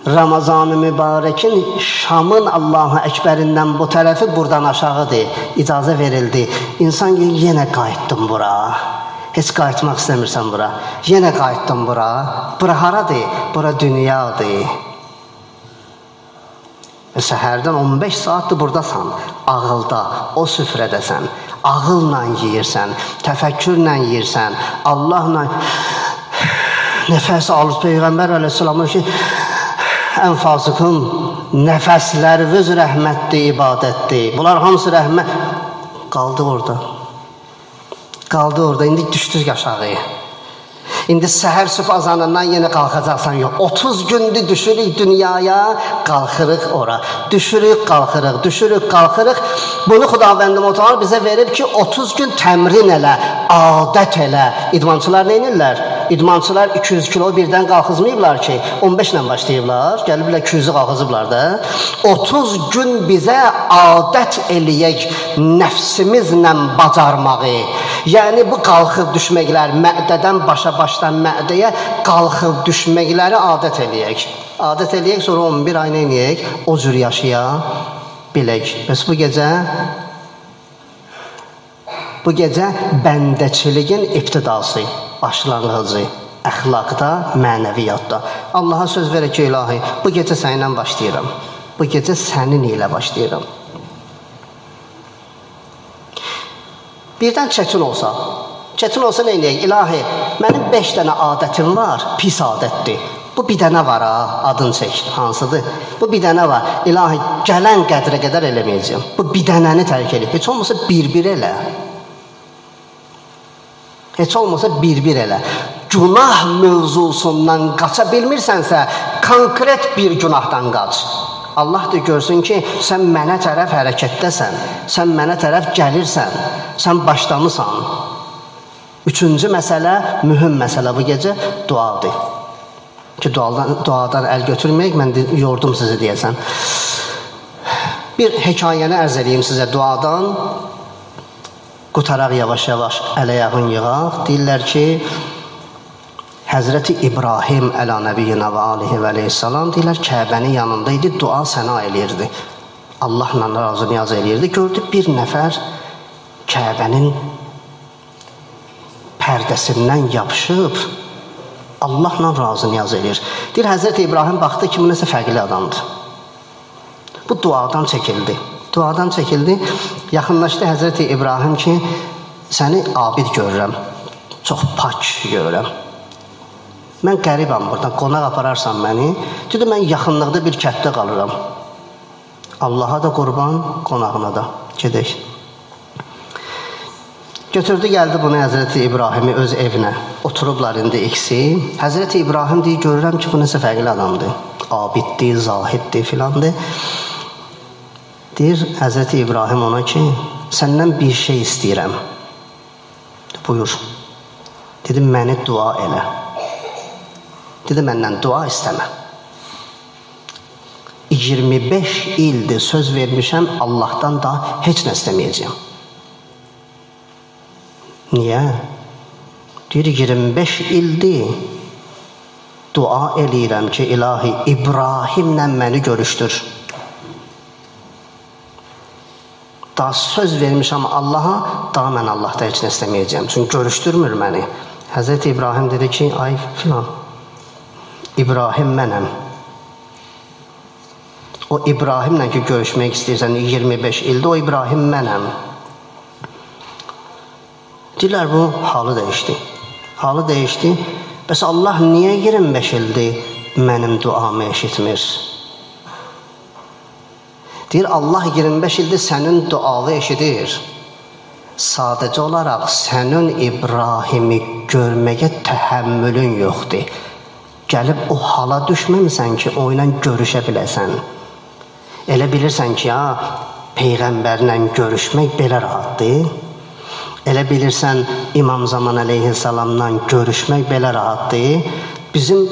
Ramazan-ı mübarəkin Şamın Allahu Əkbərindən bu tərəfi buradan aşağıdır. İcazə verildi. İnsan yenə qayıtdım bura. Heç qayıtmaq istəmirsən bura. Yenə qayıtdım bura. Bura haradır? Bura dünyadır. Səhərdən 15 saatdır buradasan, ağılda, o süfrədəsən, ağılla yeyirsən, təfəkkürlə yeyirsən, Allahla nəfəs alır. Peyğəmbər əleyhissalamın ki, ən fasıqın nəfəsləriniz rəhmətdir, ibadətdir. Bunlar hamısı rəhmət. Qaldı orada. Qaldı orada. İndi düşdük aşağıya. İndi səhər sübh azanından yenə qalxacaqsan, yox. 30 gündür düşürük dünyaya, qalxırıq ora. Düşürük, qalxırıq, düşürük, qalxırıq. Bunu Xudavənd-i Müteal bizə verib ki, 30 gün təmrin elə, adət elə. İdmançılar nə edirlər? İdmançılar 200 kilo birdən qalxızmayıblar ki, 15 ilə başlayıblar, gəliblər 200-ü qalxızıblar da. 30 gün bizə adət eləyək nəfsimizlə bacarmağı. Yəni bu qalxıb düşməklər, mədədən başa, başdan mədəyə qalxıb düşməkləri adət eləyək. Adət eləyək, sonra 11 ay nə eləyək? O cür yaşaya bilək. Bəs bu gecə... Bu gecə bəndəçiliyin ibtidası, başlanğıcı, əxlaqda, mənəviyyatda. Allaha söz verək ki, ilahi, bu gecə səninlə başlayıram. Bu gecə sənin ilə başlayıram. Birdən çətin olsa, çətin olsa nə eləyək? İlahi, mənim 5 dənə adətim var, pis adətdir. Bu bir dənə var ha, adın çək, hansıdır? Bu bir dənə var. İlahi, gələn qədrə qədər eləməyəcəyəm. Bu bir dənəni tərk eləyib. Heç olmasa bir-bir elə. Heç olmasa bir-bir elə. Günah mövzusundan qaça bilmirsənsə, konkret bir günahdan qaç. Allah da görsün ki, sən mənə tərəf hərəkətdəsən, sən mənə tərəf gəlirsən, sən başlamısan. Üçüncü məsələ, mühüm məsələ bu gecə duadır. Ki, duadan əl götürməyək, mən yordum sizi deyəsən. Bir hekayəni ərz eləyim sizə duadan. Qutaraq yavaş-yavaş əl-ayağın yığaq. Deyirlər ki, Həzrəti İbrahim əla nəbiyyina və alihi və əleyhissalam deyirlər, Kəbənin yanında idi, dua səna eləyirdi. Allahla razı niyaz eləyirdi. Gördü bir nəfər Kəbənin pərdəsindən yapışıb Allahla razı niyaz eləyir. Deyir, Həzrəti İbrahim baxdı ki, bu nəsə fərqli adamdır. Bu duadan çəkildi. Duadan çəkildi, yaxınlaşdı Həzrəti İbrahim ki, səni abid görürəm, çox pak görürəm. Mən qəribəm buradan, qonaq apararsan məni. Dedi, mən yaxınlıqda bir kənddə qalıram. Allaha da qurban, qonağına da. Gedək. Götürdü, gəldi bunu Həzrəti İbrahimi öz evinə. Oturublar indi ikisi. Həzrəti İbrahim deyir, görürəm ki, bu nəsə fərqli adamdır. Abiddir, zahiddir filandır. Deyir Həzrəti İbrahim ona ki, səndən bir şey istəyirəm. Buyur. Dedi, məni dua elə. Dedi, məndən dua istəmə. 25 ildir söz vermişəm, Allahdan da heç nə istəməyəcəyəm. Niyə? Deyir, 25 ildir dua eləyirəm ki, ilahi, İbrahimlə məni görüşdür. Daha söz vermişəm Allaha, daha mən Allahda heç nə istəməyəcəyəm. Çünki görüşdürmür məni. Həzrəti İbrahim dedi ki, ay filan, İbrahim mənəm. O İbrahimlə ki, görüşmək istəyirsən 25 ildə, o İbrahim mənəm. Deyirlər, bu halı dəyişdi. Halı dəyişdi. Bəs Allah niyə 25 ildir mənim duamı eşitmir? Deyir, Allah 25 ildir sənin duanı eşidir. Sadəcə olaraq sənin İbrahimi görməyə təhəmmülün yoxdur. Gəlib o hala düşməmisən ki, o ilə görüşə biləsən. Elə bilirsən ki, ya, Peyğəmbərlə görüşmək belə rahatdır. Elə bilirsən, İmam Zaman əleyhissalamla görüşmək belə rahatdır. Bizim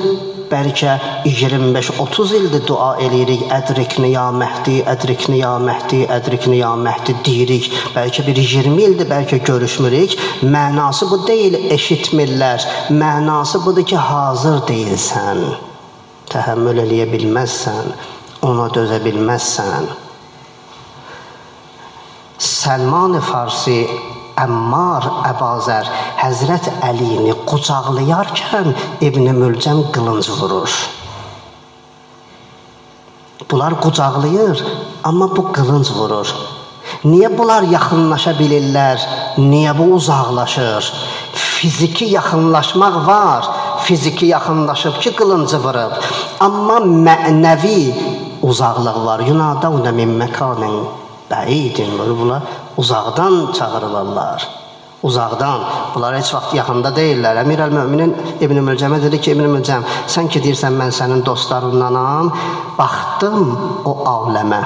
bəlkə 25-30 ildir dua eləyirik, ədrikni ya Məhdi, ədrikni ya Məhdi, ədrikni ya Məhdi deyirik. Bəlkə bir 20 ildir, bəlkə görüşmürük. Mənası bu deyil, eşitmirlər. Mənası budur ki, hazır deyilsən, təhəmmül eləyə bilməzsən, ona dözə bilməzsən. Səlman-ı Farsi, Əmmar Əbazər Həzrət Əlini qucaqlayarkən İbn-i Mülcəm qılınc vurur. Bunlar qucaqlayır, amma bu qılınc vurur. Niyə bunlar yaxınlaşa bilirlər, niyə bu uzaqlaşır? Fiziki yaxınlaşmaq var, fiziki yaxınlaşıb ki, qılıncı vurub. Amma mənəvi uzaqlıq var. Yunadavnə min məkanin bəidin, bunlar uzaqdan çağırılırlar. Uzaqdan. Bunlar heç vaxt yaxında deyirlər. Əmir əl-Möminin İbn-i Mülcəmə dedi ki, İbn-i Mülcəm, sən ki deyirsən mən sənin dostlarındanam, baxdım o aləmə.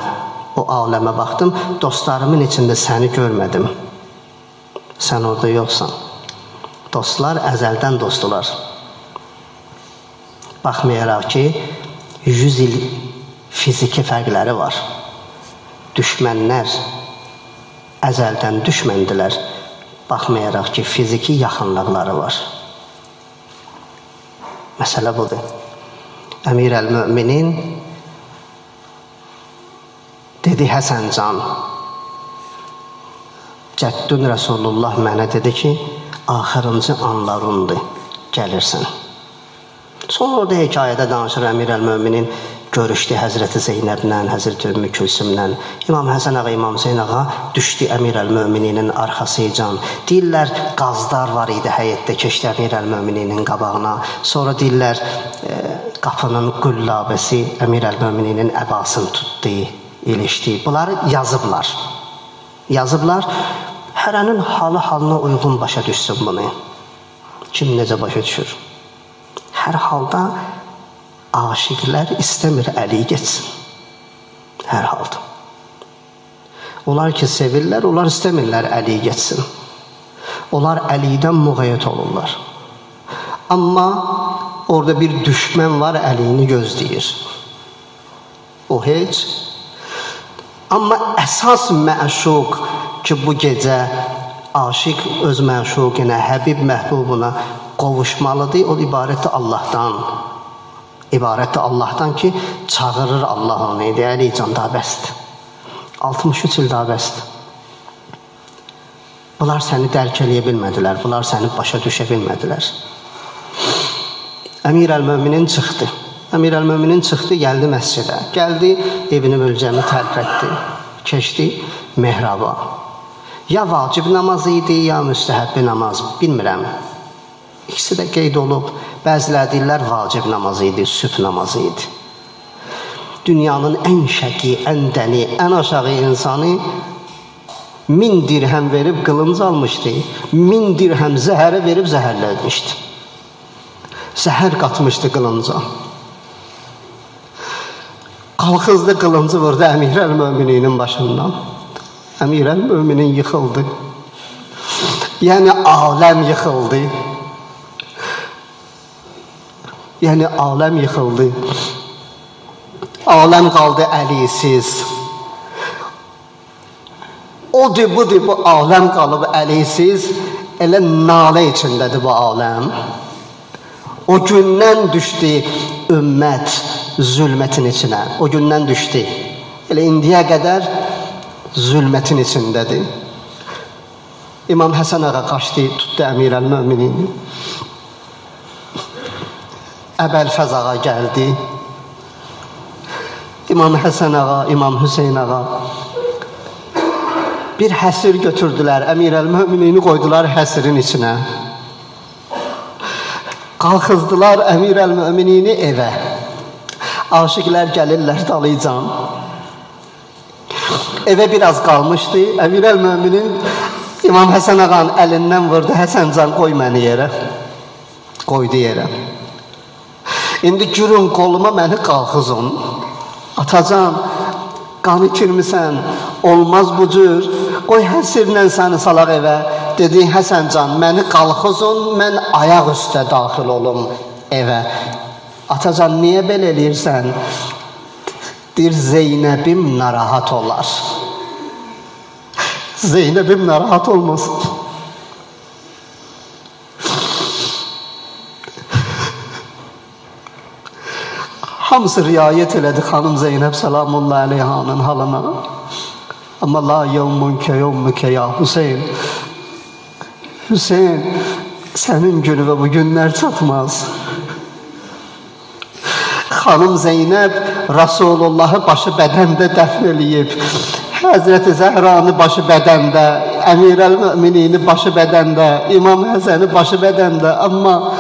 O aləmə baxdım, dostlarımın içində səni görmədim. Sən orada yoxsan. Dostlar əzəldən dostdular. Baxmayaraq ki, 100 il fiziki fərqləri var. Düşmənlər əzəldən düşməndilər. Baxmayaraq ki, fiziki yaxınlıqları var. Məsələ budur. Əmir əl-Müminin dedi, Həsəncan, Cəddün Rəsulullah mənə dedi ki, axırıncı anlarındır, gəlirsən. Sonra orada hekayədə danışır Əmir əl-Müminin görüşdü Həzrəti Zeynəblə, Həzrəti Ümmü Külsümlə. İmam Həsən ağa, İmam Hüseyn ağa düşdü Əmir əl-Mömininin arxasıcan. Deyirlər, qazlar var idi həyətdə, keçdi Əmir əl-Mömininin qabağına. Sonra deyirlər, qapının qüllabəsi Əmir əl-Mömininin əbasını tutdu, ilişdi. Bunları yazıblar. Yazıblar, hərənin halı halına uyğun başa düşsün bunu. Kim necə başa düşür? Hər halda aşiqlər istəmir Əli getsin. Hər halda. Onlar ki sevirlər, onlar istəmirlər Əli getsin. Onlar Əlidən müğayət olurlar. Amma orada bir düşmən var, Əlini gözləyir. O heç. Amma əsas məşuq ki bu gecə aşiq öz məşuqinə, Həbib məhbubuna qovuşmalıdır, o ibarətdir Allahdan. İbarətdir Allahdan ki, çağırır Allah onu. Deyir, Əlican, daha bəsdir. 63 il daha bəsdir. Bunlar səni dərk eləyə bilmədilər, bunlar səni başa düşə bilmədilər. Əmir əl-Möminin çıxdı. Əmir əl-Möminin çıxdı, gəldi məscidə. Gəldi, İbn-i Mülcəmi tərk etdi. Keçdi mehraba. Ya vacib namazı idi, ya müstəhəbbi namaz, bilmirəm. İkisi də qeyd olub. Bəziləri deyirlər, vacib namazı idi, sübh namazı idi. Dünyanın ən şəki, ən dəni, ən aşağı insanı 1000 dirhəm verib qılınc almışdı. 1000 dirhəm zəhərə verib zəhərlənmişdi. Zəhər qatmışdı qılınca. Qalxızdı qılıncı vurdu Əmir əl-Mömininin başından. Əmir əl-Möminin yıxıldı. Yəni aləm yıxıldı. Yəni aləm yıxıldı. Aləm qaldı əlisiz. Odur, budur, bu aləm qalıb əlisiz. Elə nalə içindədir bu aləm. O gündən düşdü ümmət zülmətin içinə. O gündən düşdü. Elə indiyə qədər zülmətin içindədir. İmam Həsən ağa qaçdı, tutdu Əmir əl-Möminini. Əbəlfəz ağa gəldi. İmam Həsən ağa, İmam Hüseyn ağa bir həsir götürdülər. Əmir əl-Möminini qoydular həsirin içinə. Qalxızdılar Əmir əl-Möminini evə. Aşiqlər gəlirlər dalıcan. Evə biraz qalmışdı. Əmir əl-Möminin İmam Həsən ağanın əlindən vurdu. Həsəncan, qoy məni yerə. Qoydu yerə. İndi gürün qoluma məni qalxızın. Atacan, qan itirmisən, olmaz bu cür. Qoy həsirlə səni salaq evə. Dedi, Həsəncan, məni qalxızın, mən ayaq üstə daxil olum evə. Atacan, niyə belə eləyirsən? Deyir, Zeynəbim narahat olar. Zeynəbim narahat olmasın. Hamısı riayət elədi xanım Zeynəb səlamullah əleyhanın halına. Amma la yevmun ke yevmüke ya Hüseyin. Hüseyin, sənin günü və bu günlər çatmaz. Xanım Zeynəb Rasulullahı başı bədəndə dəfn eləyib. Həzrəti Zəhranı başı bədəndə, Əmir əl-Möminini başı bədəndə, İmam Həsəni başı bədəndə. Amma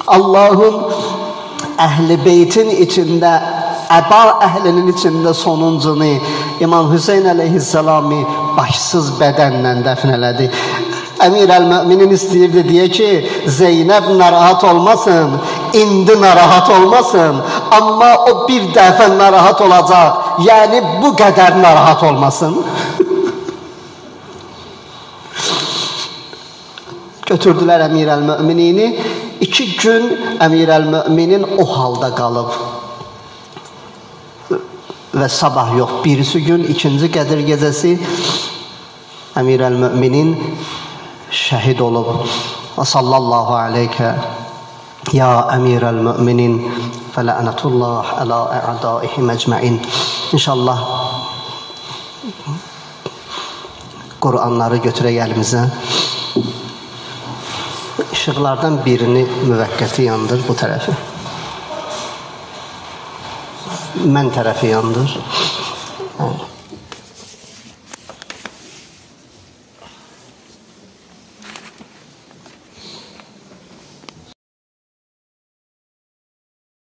Allahın Əhl-i Beytin içində, əba əhlinin içində sonuncunu İmam Hüseyin əleyhissalamı başsız bədənlə dəfn elədi. Əmir əl-Möminin istəyirdi deyə ki, Zeynəb narahat olmasın, indi narahat olmasın, amma o bir dəfə narahat olacaq, yəni bu qədər narahat olmasın. Götürdülər Əmir əl-Möminini, 2 gün Əmir-əl-Möminin o halda qalıb. Və sabah yox, birisi gün, ikinci Qədir gecəsi Əmir-əl-Möminin şəhid olub. Və sallallahu aleykə ya Əmir-əl-Möminin və lənətullah əla ə'daihim əcməin. İnşallah Qur'anları götürək əlimizə. İşıqlardan birini müvəqqəti yandır bu tərəfi. Mən tərəfi yandır.